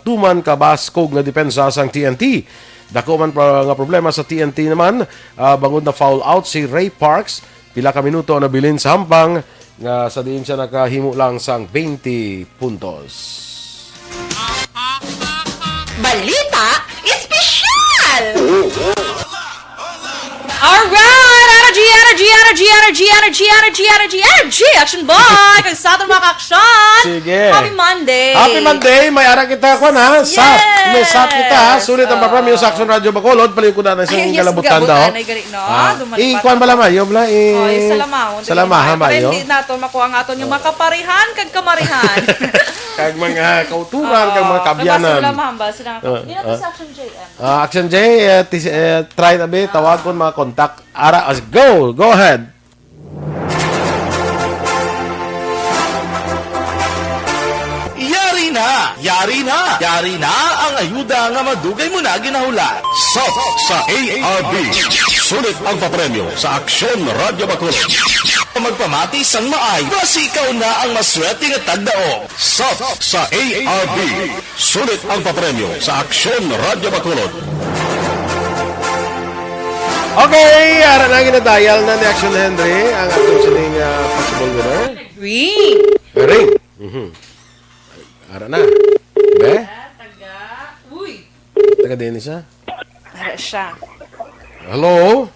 tuman ka baskog nga depensa sang T N T. Dako man pa nga problema sa T N T naman, ah, bangod na-foul out si Ray Parks pila ka minuto ang nabilin sa Hampang, nga sa diin siya nakahimo lang sang twenty puntos. Balita Espesyal! Alright! Energy, energy, energy, energy, energy, energy, energy, energy, energy! Action boy! Kag sa aton mga ka-action! Sige. Happy Monday! Happy Monday! May ara kita, kwan, ha? Sat. Yes! May sat kita, ha? Sulit ang, ah, papremyo sa Action Radio Bacolod. Palihog ko na sa Ay, yes, kalabutan daw. Ay, gani, no? Ah, Duman i-, pa kwan bala, mayo, bala, i-, Oh, yung salamahon, salamahan, mayo. Para hindi naton makuha ang aton yung mga kaparihan kag kamarihan. Kag mga kauturan, kag mga Oo, kabyanan. Kay basta wala mahambal sila nga, ah, hindi na to ah, sa Action J M. Ah, Action J, eh, tis-, eh, try na, be. Tawag ko mga contact. Ara, as-, go! Go ahead! Yari na! Yari na! Yari na ang ayuda nga madugay mo na ginahula. Sat sa A R B. Sulit ang papremyo sa Aksyon Radyo Bacolod. Magpamati sang maay, basi ikaw na ang maswerte nga tagdaog. Sat sa A R B. Sulit ang papremyo sa Aksyon Radyo Bacolod. Okay, ara na, ginadial na ni Action Henry ang atong sining, ah, possible winner. Ring! Ring! Mhm. Ara na. Be? Taga, uy! Taga din siya. Ara siya. Hello?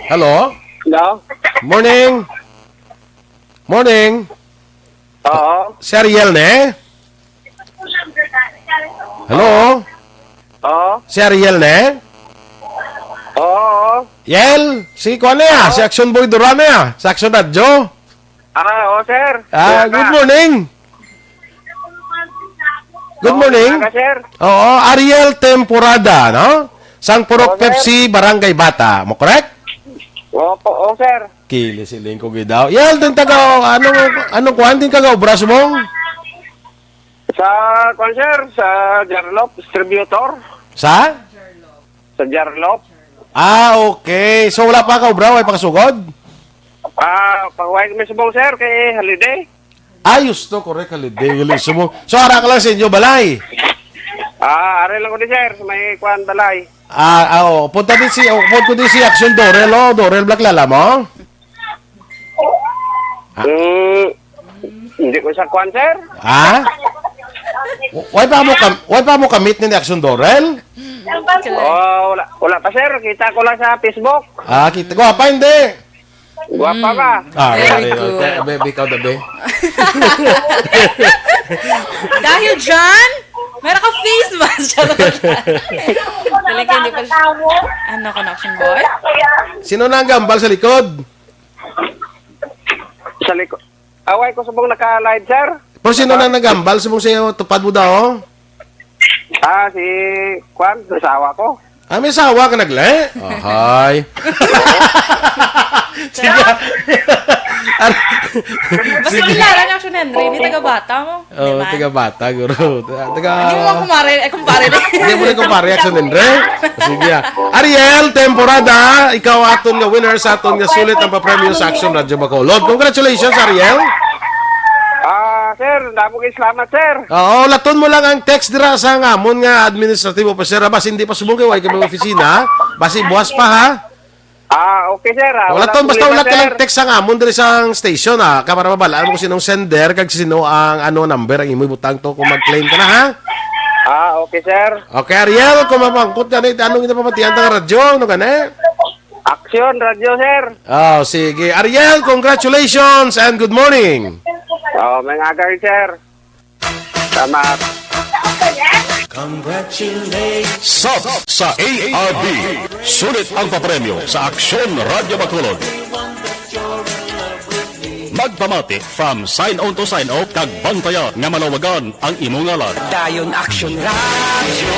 Hello? Hello? Morning! Morning! Oo. Si Ariel ne? Hello? Oo. Si Ariel ne? Oo, oo. Yel, si kuan na ya, si Action Boy Duran na ya, sa Action Radyo. Ah, oo, sir. Ah, Sir good ka. Morning. Good Oo, morning. Aga, sir. Oo, Ariel Temporada, no? Sang Purok Oo, sir. Pepsi, Barangay Bata. Mo correct? Opo, oo, sir. Kili siling ko gid daw. Yel, din taga, ano, ano kuan din taga obra subong? Sa, kuan, sir, sa Jarlop Distributor. Sa? Sa Jarlop. Ah, okay. So, wala pa ka obra, way pa kasugod? Ah, pagway kami subong, sir, kay holiday. Ayos to, correct, holiday, wala subong. So, ara ka lang sa inyo, balay? Ah, ari lang ko di, sir, sa may kuan balay. Ah, ah, oh. Punta din si, oh, punta din si Action Dorel, oh. Dorel Black Lala mo? Ah. Mm, hindi ko sa kuan, sir. Ha? Wa pa mo kam-, wa pa mo kamit ni Action Dorel? Oh, wala, wala pa, sir. Kita ko lang sa Facebook. Ah, kita ko pa, hindi. Guwapa ka. Ah, very good. Kaya, be, be, ikaw, be. Dahil dyan, meron ka face mask. Charot. Talaga, hindi pa siya. Ano ka na, Action Boy? Sino na ang gambal sa likod? Sa likod. Away ko subong naka-live, sir. Pero sino na nagambal subong sa iyo? Tupad mo daw? Ah, si Kwan, asawa ko. Ah, may asawa ka nagli? Ahay. Sige. Ar-, Mas sige. Kilala na siya ni Henry, ni taga bata mo. Oh, di ba? Taga bata, guro. Taga Hindi mo kumare, eh, kumpare na. Hindi mo rin kumpare, Action Henry. Sige, ah. Ariel Temporada, ikaw aton nga winner sa aton nga sulit ang papremyo sa Action Radyo Bacolod. Congratulations, Ariel. Ah, sir, damo kay salamat, sir. Oo, laton mo lang ang text dira sa amon nga administrative officer. Bas, hindi pa subong kay way kami opisina. Basi, buwas pa, ha? Ah, okay, sir. Ah, wala laton, basta problema, wala ka lang sir. Text sa amon diri sa station, ha? Ka para mabalaan mo kung sinong sender, kag sino ang, ano, number ang imo ibutang to kung mag-claim ka na, ha? Ah, okay, sir. Okay, Ariel, kung mapangkot ka na, anong ginapamatian ta nga radyo? Ano ka na? Action Radio, sir. Oh, sige. Ariel, congratulations and good morning. Oh, may nga agay, sir. Salamat. Congratulations. Sat sa A R B. Sulit ang papremyo sa Aksyon Radyo Bacolod. Magpamati from sign on to sign off kag bantayan nga malawagan ang imo ngalan. Dayon Action Radio.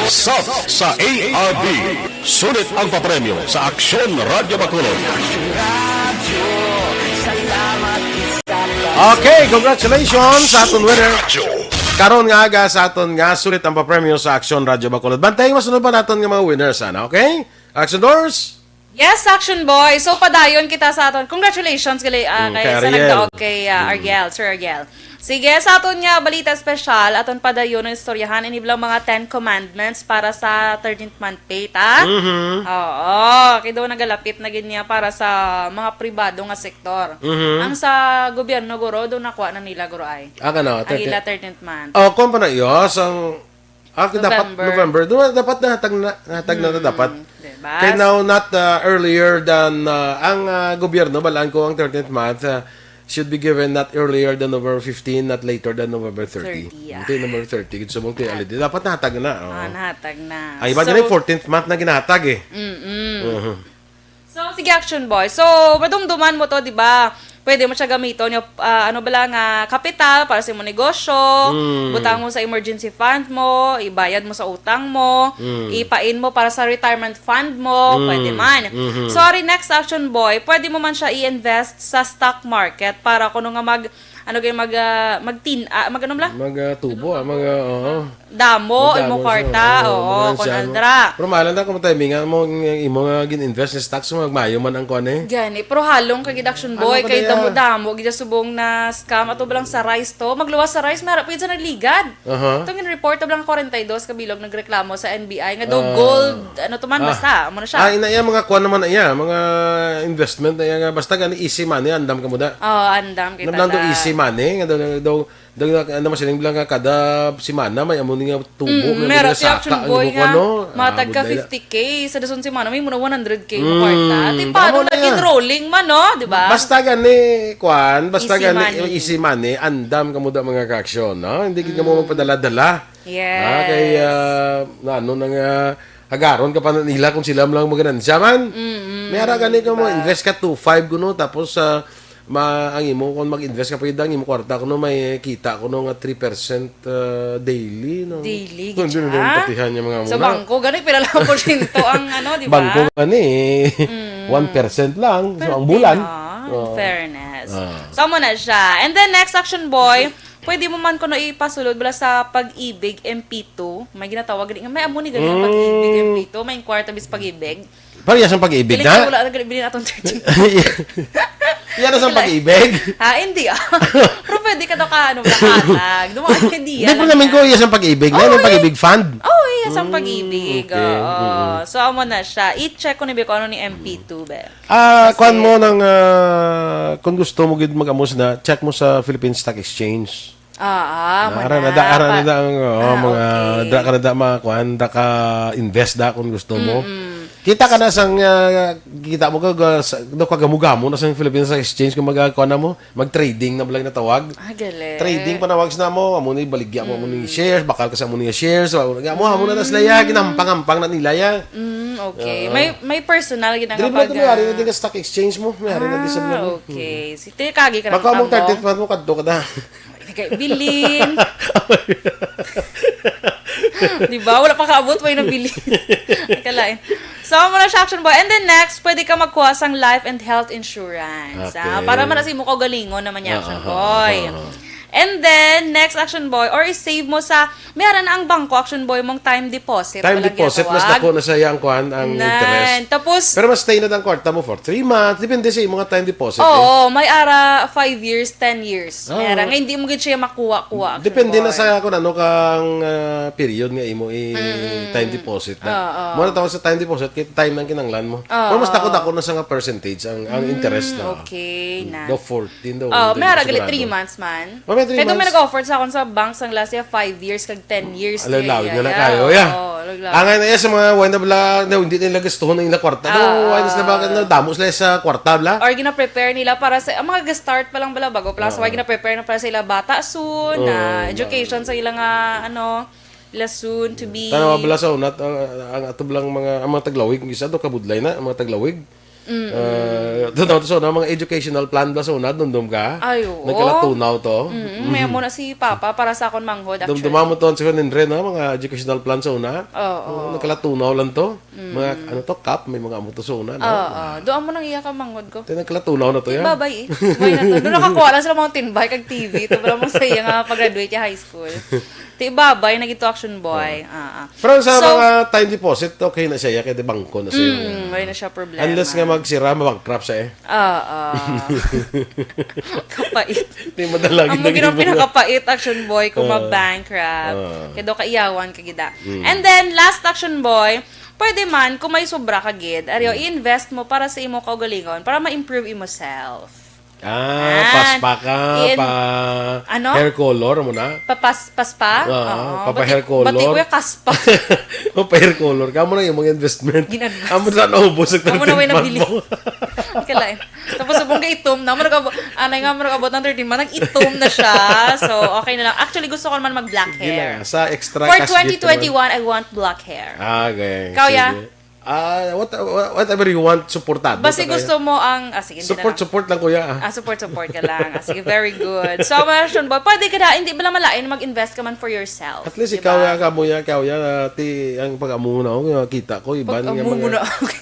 Sat sa A R B. Sulit ang papremyo sa Aksyon Radyo Bacolod. Okay, congratulations sa aton winner. Karon nga aga sa aton nga sulit ang papremyo sa Aksyon Radyo Bacolod. Bantay, masunod pa naton nga mga winners, ana, okay? Action Doors. Yes, Action Boy. So, padayon kita sa aton. Congratulations gali, ah, Mm, kay kay sa Ariel. nagdaog kay, ah, Mm. Ariel, Sir Ariel. Sige, sa aton nga balita espesyal, aton padayon ang istoryahan ini bilang mga Ten Commandments para sa thirteenth month pay, ta? Mhm. Oo, kay daw nagalapit na gid niya para sa mga pribado nga sektor. Mhm. Ang sa gobyerno, guro, daw nakuha na nila, guro, ay. Ah, kano, Ang thirteenth ila thirteenth month. Oh, kung pa na iyo, sang Ah, dapat November. November. Doon, dapat nahatag na, nahatag na, na Mm, dapat. Diba? Kay now, not, uh, earlier than, uh, ang, uh, gobyerno, balaan ko ang thirteenth month, uh, should be given not earlier than November fifteen, not later than November thirty. Thirty, yeah. Hindi, November thirty, gid subong kay holiday. Dapat nahatag na, oh. Ah, nahatag na. Ay, iba So, nila yung fourteenth month na ginahatag, eh. Mm-mm. Mhm. So, sige, Action Boy. So, madumduman mo to, di ba? Pwede mo siya gamiton, yung, ah, ano bala nga, kapital para sa imong negosyo, Mm. butang mo sa emergency fund mo, ibayad mo sa utang mo, Mm. ipain mo para sa retirement fund mo, Mm. pwede man. Mhm. So, ari next, Action Boy, pwede mo man siya i-invest sa stock market para kuno nga mag, ano gani, mag, ah, magtin-, ah, mag ano bala? Mag, ah, tubo, ah, mag, ah, oo. Damo, Damo imo siya, kwarta, oo, oo, mga kung ansyan, no? andra. Pero mahal na kung timing nga mo, imo nga gin-invest sa stocks, magmayo man ang kuwan, eh. Gani, pero halong kag Action Ano Boy, ka kay na ya? damo-damo, gid subong na scam, ato ba lang sa rice to? Magluwas sa rice, may harap gid sa nagligad. Aha. Itong in-report, lang forty-two ka bilog nagreklamo sa N B I, nga daw Ah. gold, ano to man, Ah. basta, amo na siya. Ah, ina, iya, mga kuwan naman na iya, mga investment na iya nga, basta gani easy money, andam ka mo da. Oo, andam kita Nablang daw da. easy money, nga daw, daw, daw, ano, masiling lang nga kada simana, may amo ni nga tubo, Mm, may amo meron ni nga si Action saka, Boy ano, nga, ano, mga ah, tagka budlay na. fifty K, sa dason simana, may muna one hundred K mo Mm, kwarta. Ate, paano amo na naging yan. rolling man, no? Di ba? Basta gani, kuwan, basta Easy gani, money. easy money, andam ka mo da mga ka-aksyon, no? Hindi gid ka mo Mm. magpadala-dala. Yes. Ah, kay, ah, na ano na nga, hagaron ka pa na nila kung sila lang maganansya man. Mm-mm. May ara gani ka mo, Diba? invest ka two five kuno, tapos, ah, ma-, ang imo, kung mag-invest ka pa yun, ang imo kwarta kuno, may kita kuno nga three percent, ah, daily, no? Daily, Kung gid doon, siya. patihan niya mga Sa muna. bangko, gani, pila lang porsyento ang, ano, di ba? Bangko gani, eh. Mm. One percent lang. So, Pero ang bulan. din, ah, in Oo. fairness. Ah. So, amo na siya. And then, next, Action Boy, pwede mo man kuno ipasulod bala sa Pag-ibig M P two. May ginatawag gani nga, may amo ni gani ang Pag-ibig Mm. M P two. May kwarta bis Pag-ibig. Parehas ang Pag-ibig, Galing na? sa wala na gani bilhin atong thirteen. Yan na sa Wala. Pag-ibig? Ha, hindi, ah. Pero pwede ka daw ka, ano, makahatag. Dumaan ka diya Hindi, pero lang namin ko, yan. yes, ang Pag-ibig na, Oo, yung eh. Pag-ibig fund. Oo, yes, ang Mm, Pag-ibig. okay. Oo. Mm-mm. So, amo na siya. I-check ko ni Biko, ano ni M P two, be. Ah, Kasi kuwan mo ng, ah, kung gusto mo gid mag-amos na, check mo sa Philippine Stock Exchange. Ah, ah, Na, mo ara na na, da, ara na pala. da ang, oh, Ah, mga okay. da ka na da, mga kuwan, da ka invest da kung gusto mo. Mm-mm. Kita ka na sang, ah, kita mo ka, ka, sa, do ka gamo-gamo na sa Philippines sa exchange kung mag, kuwan na mo, mag-trading na balay na tawag. Ah, galing. Trading panawag sa mo, amo ni baligya mo, amo ni Mm. shares, bakal ka sa amo ni shares, so, amo, amo na na sila ya, Mm. ginampang-ampang na nila ya. Mm, okay. Oo. May, may personal gid ang Dili mo kapag, na may ari na ah, din ka stock exchange mo, may ari na din sa ah, mo. okay. Si, te, kagi ka Baka ng mo tambong. thirtieth month mo, kadto ka na. Hindi kayo bilin. Di ba? Wala pa kaabot, may nabilin. Ay, kalain. So, amo na siya, Action Boy. And then next, pwede ka magkuha sang life and health insurance. Ah, Okay. para man sa imo kaugalingon naman niya, Ah, Action ah, Boy. ah, ah. And then, next, Action Boy, or i-save mo sa, may ara na ang bangko, Action Boy, mong time deposit. Time Walang deposit, mas ginatawag. dako na sa iya ang kuwan, ang Nan. interest. Tapos, Pero mas stay na ang kwarta mo for three months, depende sa imo nga time deposit, eh. Oo, may ara five years, ten years. Ah. May ara nga hindi mo gid siya makuha-kuha, Action Depende na Boy. sa kung ano kang, ah, period nga imo i-, Mm-mm. time deposit na. Oo. Mo na tawag sa time deposit, kay time ang kinanglan mo. Oo. Pero mas dako-dako na sa nga percentage ang, ang Mm, interest na. okay na. Daw fourteen daw, Oh, hindi may ara gali sigurado. three months man. Oh, may three Kaya doon may months. nag-offer sa akon sa bank sang last year, five years kag ten years. Ala, Yeah, lawig yeah, na lang yeah. kayo, yeah. Oo, lawig-lawig. Angay na iya sa mga why na bala, na hindi nila gustuhon ang ila kwarta. No, Ah. why na sila ba, na damo sila sa kwarta, bala? Or gina-prepare nila para sa, ang mga ga-start pa lang bala, bago pa lang, so, why Oo. gina-prepare na para sa ila bata soon, Oo, na na. education sa ila nga, ano, ila soon to be. Tanawa bala sa unat, ang, ang ato lang mga, ang mga taglawig, ang isa to, kabudlay na, ang mga taglawig. Mm. Ah, tanaw to sa una, mga educational plan bala sa una, dumdum ka? Ay, oo. Nagkalatunaw to. Mm, may amo na si Papa para sa akon manghod, actually. Dumduma mo to, sa Nindre, no? Mga educational plan sa una. Oo. Oo, nagkalatunaw lang to. Mm. Mga, ano to, cup, may mga amo to sa una, no? Oo. Doon mo nang iya ka manghod ko. Ito, nagkalatunaw na to, yan. Babay, eh. May na to. Doon nakakuha lang sila mountain bike, kag T V. Ito pala mo sa iya nga pag-graduate niya high school. Ti babay na gito, Action Boy. Oo. Ah, ah. Pero sa So, mga time deposit, okay na siya, kaya di bangko na siya. Mm, wala na siya problema. Unless nga magsira, mabankrupt siya eh. Oo. Kapait. Di madala Ang gid mo ang ginang imo. pinakapait, Action Boy, kung Ah. mabankrupt. Ah. Kaya daw kaiyawan ka gida. Mm. And then, last, Action Boy, pwede man, kung may sobra ka gid, ariyo, Mm. i-invest mo para sa imo kaugalingon, para ma-improve imo self. Ah, Yan. paspa ka, In- pa Ano? hair color mo na? Papas-, paspa? Oo, Oo, papa bati-, hair color. bati ko yung kaspa. Papa hair color. Kamo na yung mga investment. Gin-advance. Amo na naubos ang Amo na may treatment nabilin. mo. Kalain. Tapos subong ka itom na, mo nag-abot, anay nga, mo nag-abot ng thirteen months, nag-itom na siya. So, okay na lang. Actually, gusto ko naman mag-black Sige hair. lang, sa extra For cash gift naman. twenty twenty-one, I want black hair. Ah, okay. Ikaw, ya? Sige. Ah, what, wha-, whatever you want, suportado Basta ka kaya. gusto mo ang, ah, sige, hindi na Support, lang. support lang, kuya, ah. Ah, support, support ka lang. Ah, sige, very good. So, mga Action Boy, pwede ka na, hindi ba lang malain, mag-invest ka man for yourself, At least di ikaw ba? ya, kamo ya, ikaw ya, ah, ti, ang pag-amo na, oh, kita ko, iban nga Pag-amo mga na, okay.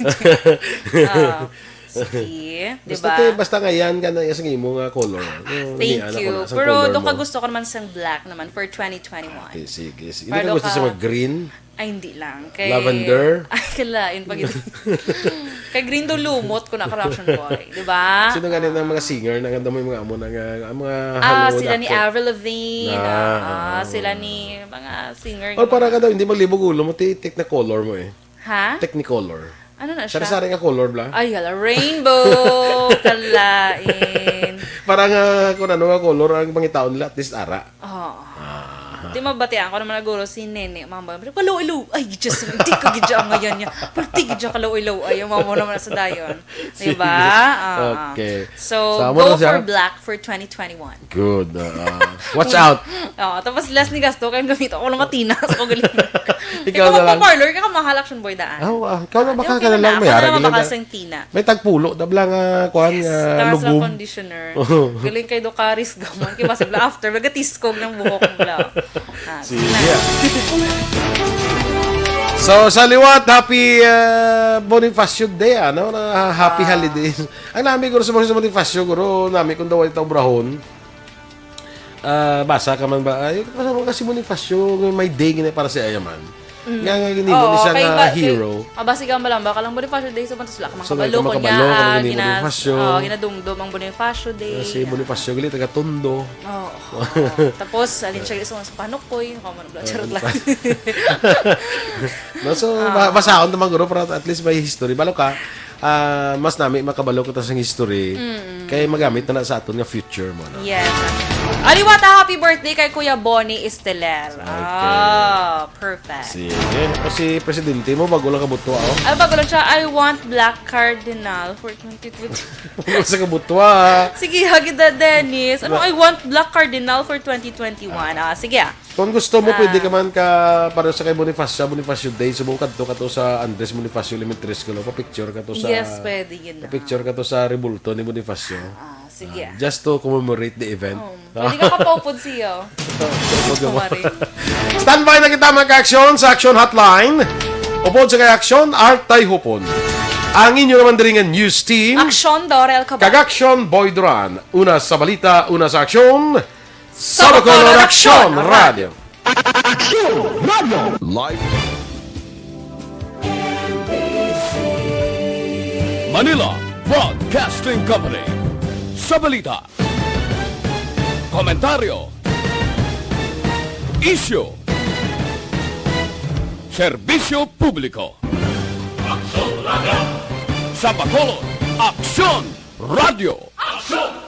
Ah, sige, di Basta, ba? ti, basta nga yan, ka na, yung imo nga color. Yung Thank niana ko you. na, sa Pero color doon ka mo. gusto ko naman sang black naman for twenty twenty-one. Okay, sige, sige. Hindi Para ka gusto ka sa mga green? Ay, hindi lang. Kay Lavender? Ay, kalain pag Kay green daw lumot ko na ka Action Boy, di ba? Sino gani ng mga singer na ganda mo yung mga amo na nga, ang mga Ah, Hollywood sila ni actor? Avril Lavigne, Na, ah, ah, oo. sila ni mga singer Or nga para mga ka daw, hindi maglibog ulo mo, ti-, Technicolor mo eh. Ha? Technicolor. Ano na siya? Sari-sari nga color, bla? Ay, hala, rainbow, kalain. Para nga, kung ano nga color ang pangitaon nila, at least ara. Oo. Ah. Di mabatian ko naman naguro si Nene, mama, pero kalaw-ilaw. Ay, Diyos, hindi ko gidya ang ngayon niya. Pero di gidya kalaw-ilaw. Ay, ang mama naman sa dayon. Di Sige. ba? Ah. Okay. So, Sama go na siya. for black for twenty twenty-one. Good. Ah, watch out. Oo, tapos less ni gasto, kaya gamit ako ng matinas. Ako galing. Ikaw Ikaw na lang. magpa-parlor, ka mahal Action Boy daan. Ah, wa-, ikaw na Ah, di, baka okay ka na na lang, na. may Ako na ara lang ka lang mabakal na. sa Tina. May tagpulo, dabla nga, kuan, Yes, nga taas lang lugom. conditioner. Oo. Galing kay do ka, Riz Gaman. Kaya basta bla after, magatiskog ng buhok mo bla. Ah, Sige. sige na. So, sa liwat, happy, uh, Bonifacio Day, ano? Na happy Ah. holidays. Ang nami, guro, sa Bonifacio, guro, nami kung daw ito obrahon. Ah, basa ka man ba? Ay, basa mo kasi Bonifacio, may day gina para sa iya man. Mm. Nga, nga, gini mo Oo, ni siya kay nga ba-, kay, hero. ah, basi ka malamba ka lang Bonifacio Day, so, pantas wala ka man So, wala kabalo ka kung makabalo, kung niya, gini ginas-, Bonifacio. Oo, ginadumdum ang Bonifacio Day. Ah, si Bonifacio gali, taga Tondo. Oo. Tapos, alin siya, isa sa Panukoy, nakaman, bla, charot lang. No, so, Ah. ba-, basahon naman, guro, para at least may history. Balo ka, ah, mas nami makabalo kita sa history, Mm-mm. kay magamit na, na sa aton nga future mo, no? Yes. Aliwata, happy birthday kay Kuya Bonnie Esteler. Okay. Ah, perfect. Sige. O si Presidente mo, bago lang kabutwa, oh. Ay, bago lang siya, "I want black cardinal for twenty twenty." Bago sa kabutwa, ah. Sige, Hagida Dennis. Ano, Ba- "I want black cardinal for twenty twenty-one." Ah. Ah, sige, ah. Kung gusto mo, Ah. pwede ka man ka, para sa kay Bonifacio, Bonifacio Day, subong kadto ka to sa Andres Bonifacio Elementary School, o pa-picture ka to sa Yes, pwede yun na. pa-picture ka to sa rebulto ni Bonifacio. Ah, sige. Ah, just to commemorate the event. Oh, Ah. pwede ka kapaupod siya. Huwag ka Kumari. Standby na kita, mga ka-aksyon, sa Action Hotline. Upod sa kay Aksyon, Art Tayhupon. Ang inyo naman diri nga news team. Aksyon, Dorel Cabal. Kag Aksyon, Boy Duran. Una sa balita, una sa aksyon. Sa Bacolod, Aksyon Radio. Aksyon Radio. Live. Manila Broadcasting Company. Sa balita, komentaryo, isyu, serbisyo publiko. Aksyon Radio. Sa Bacolod, Aksyon Radio. Aksyon!